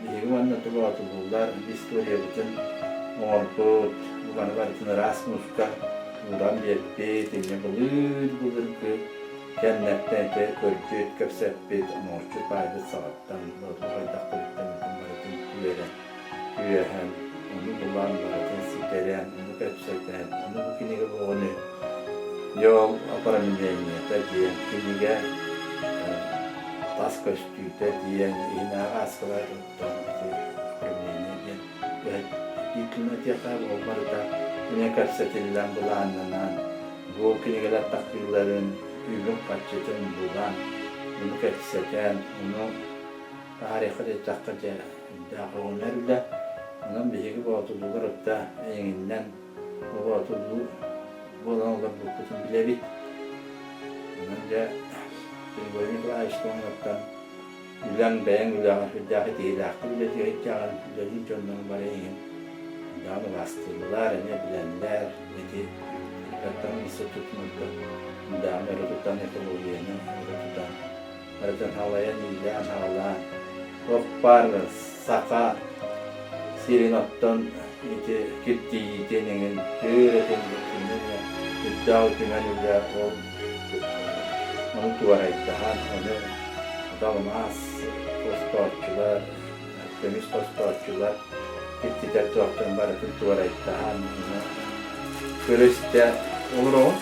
биһиги уонна тубаатылуулар историябытын оҥорбут, бу барытын ыраас мууска ууран биэрбит, инньэ былыыр-былыргы кэмнэртэн ити көрбүт, кэпсэппит, оҥорчут баайбыт саҕаттан хайдах төрүттэммитин барытын үөрэн, үөһэн, ону булан барытын ситэрэн, ону кэпсэтэн, ону бу кинигэ бөҕөнү Дьол оформлениета диэн кинигэ тас көстүүтэ диэн иһинээҕи аскалар оттон ити оформление диэн титулун этиэххэ ол барыта эмиэ кэпсэтиллэн былааннанан бу кинигэлэр тахсыыларын үбүн-харчытын булан ону кэпсэтэн ону таарыйха диэтэххэ дьэ үрдээх оҕонньор үлэ онон биһиги боотулуулар ытта эйиҥиннэн боотулуу буолан олорбуппутун билэбит. Онон дьэ Григорий Николаевич туһунан үлэҥ бэйэҥ үлэҕэр сүрдээх итиилээхтик үлэлии сылдьаҕын, үлэлиир дьоннорун бары иһин даҕаны убаастыыллар, эмиэ билэллэр. Ити Иркаттан институтун даҕаны өрө тутан экологияны өрө тутан барытын халайан, иилээн-саҕалаан туох баар саха сирин оттон ити киртийиитин эҥин түөрэтин итиннэ үрдээх үтүмэн үлэ ол ону туорайдаһан ону алмаас хостооччулар көмүс хостооччулар киртитэр туохтан барытын туорайдаһан ону көрө-истэ олороҕун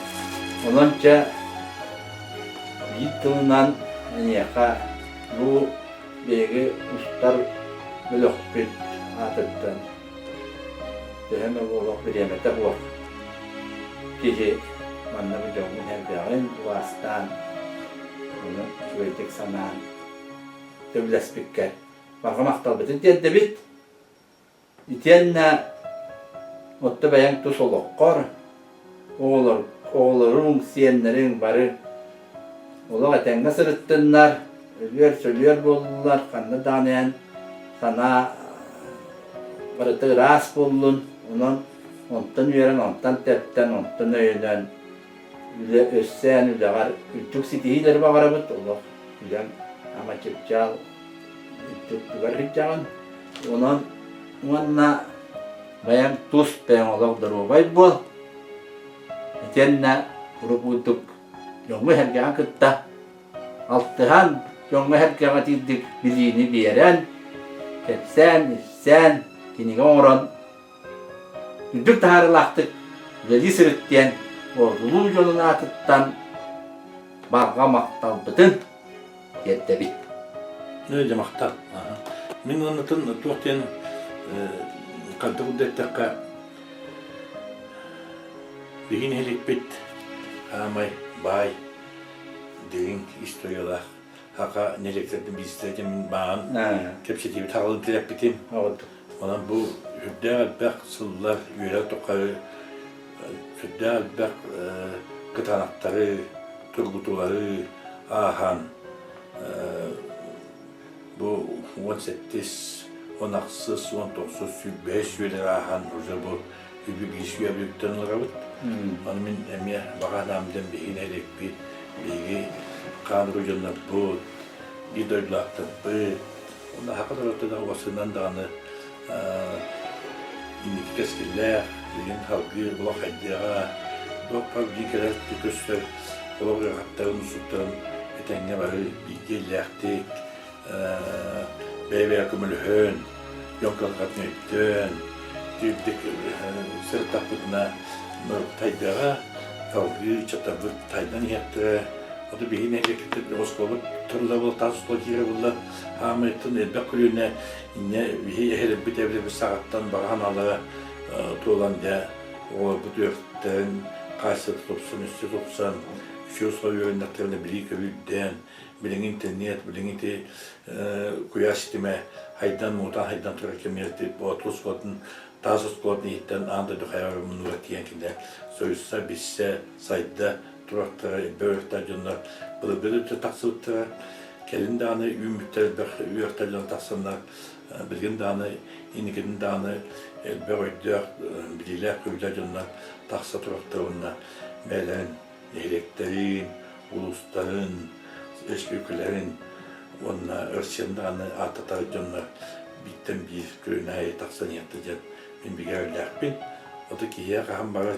онон чэ Биир тылынан эйиэхэ бу биһиги устар бөлөхпүт аатыттан төһө эмэ буолуох бириэмэтэ суох киһи манна бу дьоҥҥун элбэҕин убаастаан, ону үчүгэйдик санаан сөбүлэспиккэр барҕа махталбытын тиэрдэбит. Итиэннэ отто бэйэҥ тус олоххор, оҕолор, оҕолоруҥ, сиэннэриҥ бары олох этэҥҥэ сырыттыннар, өлүөр-сөлүөр буоллулар, ханна даҕаны эн санаа барыта ыраас буоллун, онон онтон үөрэн, онтон тэптэн, онтон өйөнөн үлэ өссөөн үлэҕэр үрдүк ситиһиилэри баҕарабыт, олох үлэҥ ама чыпчаал тугар сылдьаҕын. Онон уонна бэйэҥ тус бэйэҥ олох доруобай буол. Итиэннэ уруккутук дьоҥҥо-сэргэҕэ кытта алтыһан, дьоҥҥо-сэргэҕэ тиийдик билиини биэрэн, кэпсээн, ипсээн, кинигэ оҥорон үрдүк таһаарыылаахтык үлэлии сырыт диэн Боотулуу дьонун аатыттан барҕа махталбытын тиэрдэбит. Дьэ махтал. Мин уоннатын туох диэн хантан курдук эттэххэ биһиги нэһиликпит хаамай баай дириҥ историялаах хака нэһилиэктэртэн биирдэстэрэ мин баҕан кэпсэтиибит хаҕылын тирэппитим. Онон бу сүрдээх элбэх сыллар үөрэх тухары сүрдээх элбэх кытаанахтары, тургутуулары ааһан бу 17-ис, 16-ыс, 19-ус, 25 үйэлэр ааһан уже бу үбү биир үйэбүттэн ыларабыт. Аны мин эмиэ баҕа санаам диэн биһиги нэһилиэкпит, биһиги хаан дьоннорбут, биир дойдулаахтарбыт, Уонна саха норуота уопсайынан даҕаны инники кэскиллээх, билигин салгыы олох хайдыаҕа, туох баар биир кэлэр көстөр олох ыарахаттарын, уустуктарын этэҥҥэ бары бииргэ иллээхтик, бэйэ-бэйэ көмөлөһөн, дьон кыһалҕатын өйдөөн, үрдүк сырыттахпытына норуот хайдыаҕа, салгыы ыччаттарбыт тайдан иһиэхтэрэ. Ото биһиги нэһилиэкпит оскуолабыт тылла буолла, таас оскуола киирэ буолла. Хаамыйтан элбэх көлүөнэ инньэ биһи эһэлэрбит эбэлэрбит саҕаттан баҕа санаалара туолан дьэ оҕолорбут үөрэхтэрин хаачыстыбата тупсан, өссө тупсан, үчүгэй условия үөрэннэхтэринэ билии-көрүү үрдээн, билиҥҥи интернет, билиҥҥи ити куйаар ситимэ хайдан, муҥутаан хайдан турар кэмигэр ити Боотур оскуолатын таас оскуолатын иһиттэн аан дойду хайа муннугар тиийэн кинилэр союзса, билсэ, сайда турахтара, элбэх үөрэхтээх дьоннор былыргы да өттө тахсыбыттара, кэлин даҕаны үүммүттэр элбэх үөрэхтээх дьон тахсаннар, билигин даҕаны, инникитин даҕаны элбэх өйдөөх, билиилээх-көрүүлээх дьоннор тахса турахтара уонна бэйэлэрин нэһилиэктэрин, улуустарын, республикаларын. уонна Россияны даҕаны ааттатар дьоннор бииртэн биир көлүөнэ аайы тахсан иһиэхтэ диэн мин бигэ эрэллээхпин. Ото киһиэхэ хаһан баҕарар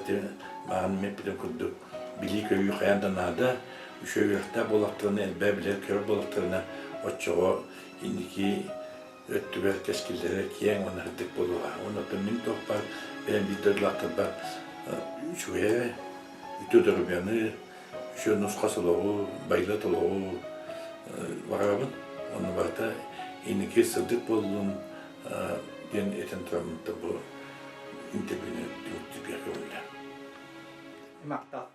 маҕан эппитим курдук билии-көрүү хайаан да наада. Үчүгэй үөрэхтээх буоллахтарына, элбэҕи билэр-көрөр буоллахтарына, оччоҕо инники өттүгэр кэскиллэрэ киэҥ уонна сырдык буолуоҕа. Уонна оттон мин туохпар бэйэм биир дойдулаахтарбар үчүгэйэ, үтүө доруобуйаны, үчүгэй нусхас олоҕу, байылыат олоҕу баҕарабын. Онно барыта инники сырдык буоллун диэн этэн тураммын бу интервьюну түмүктүүргэ көҥүллээх. Махтал.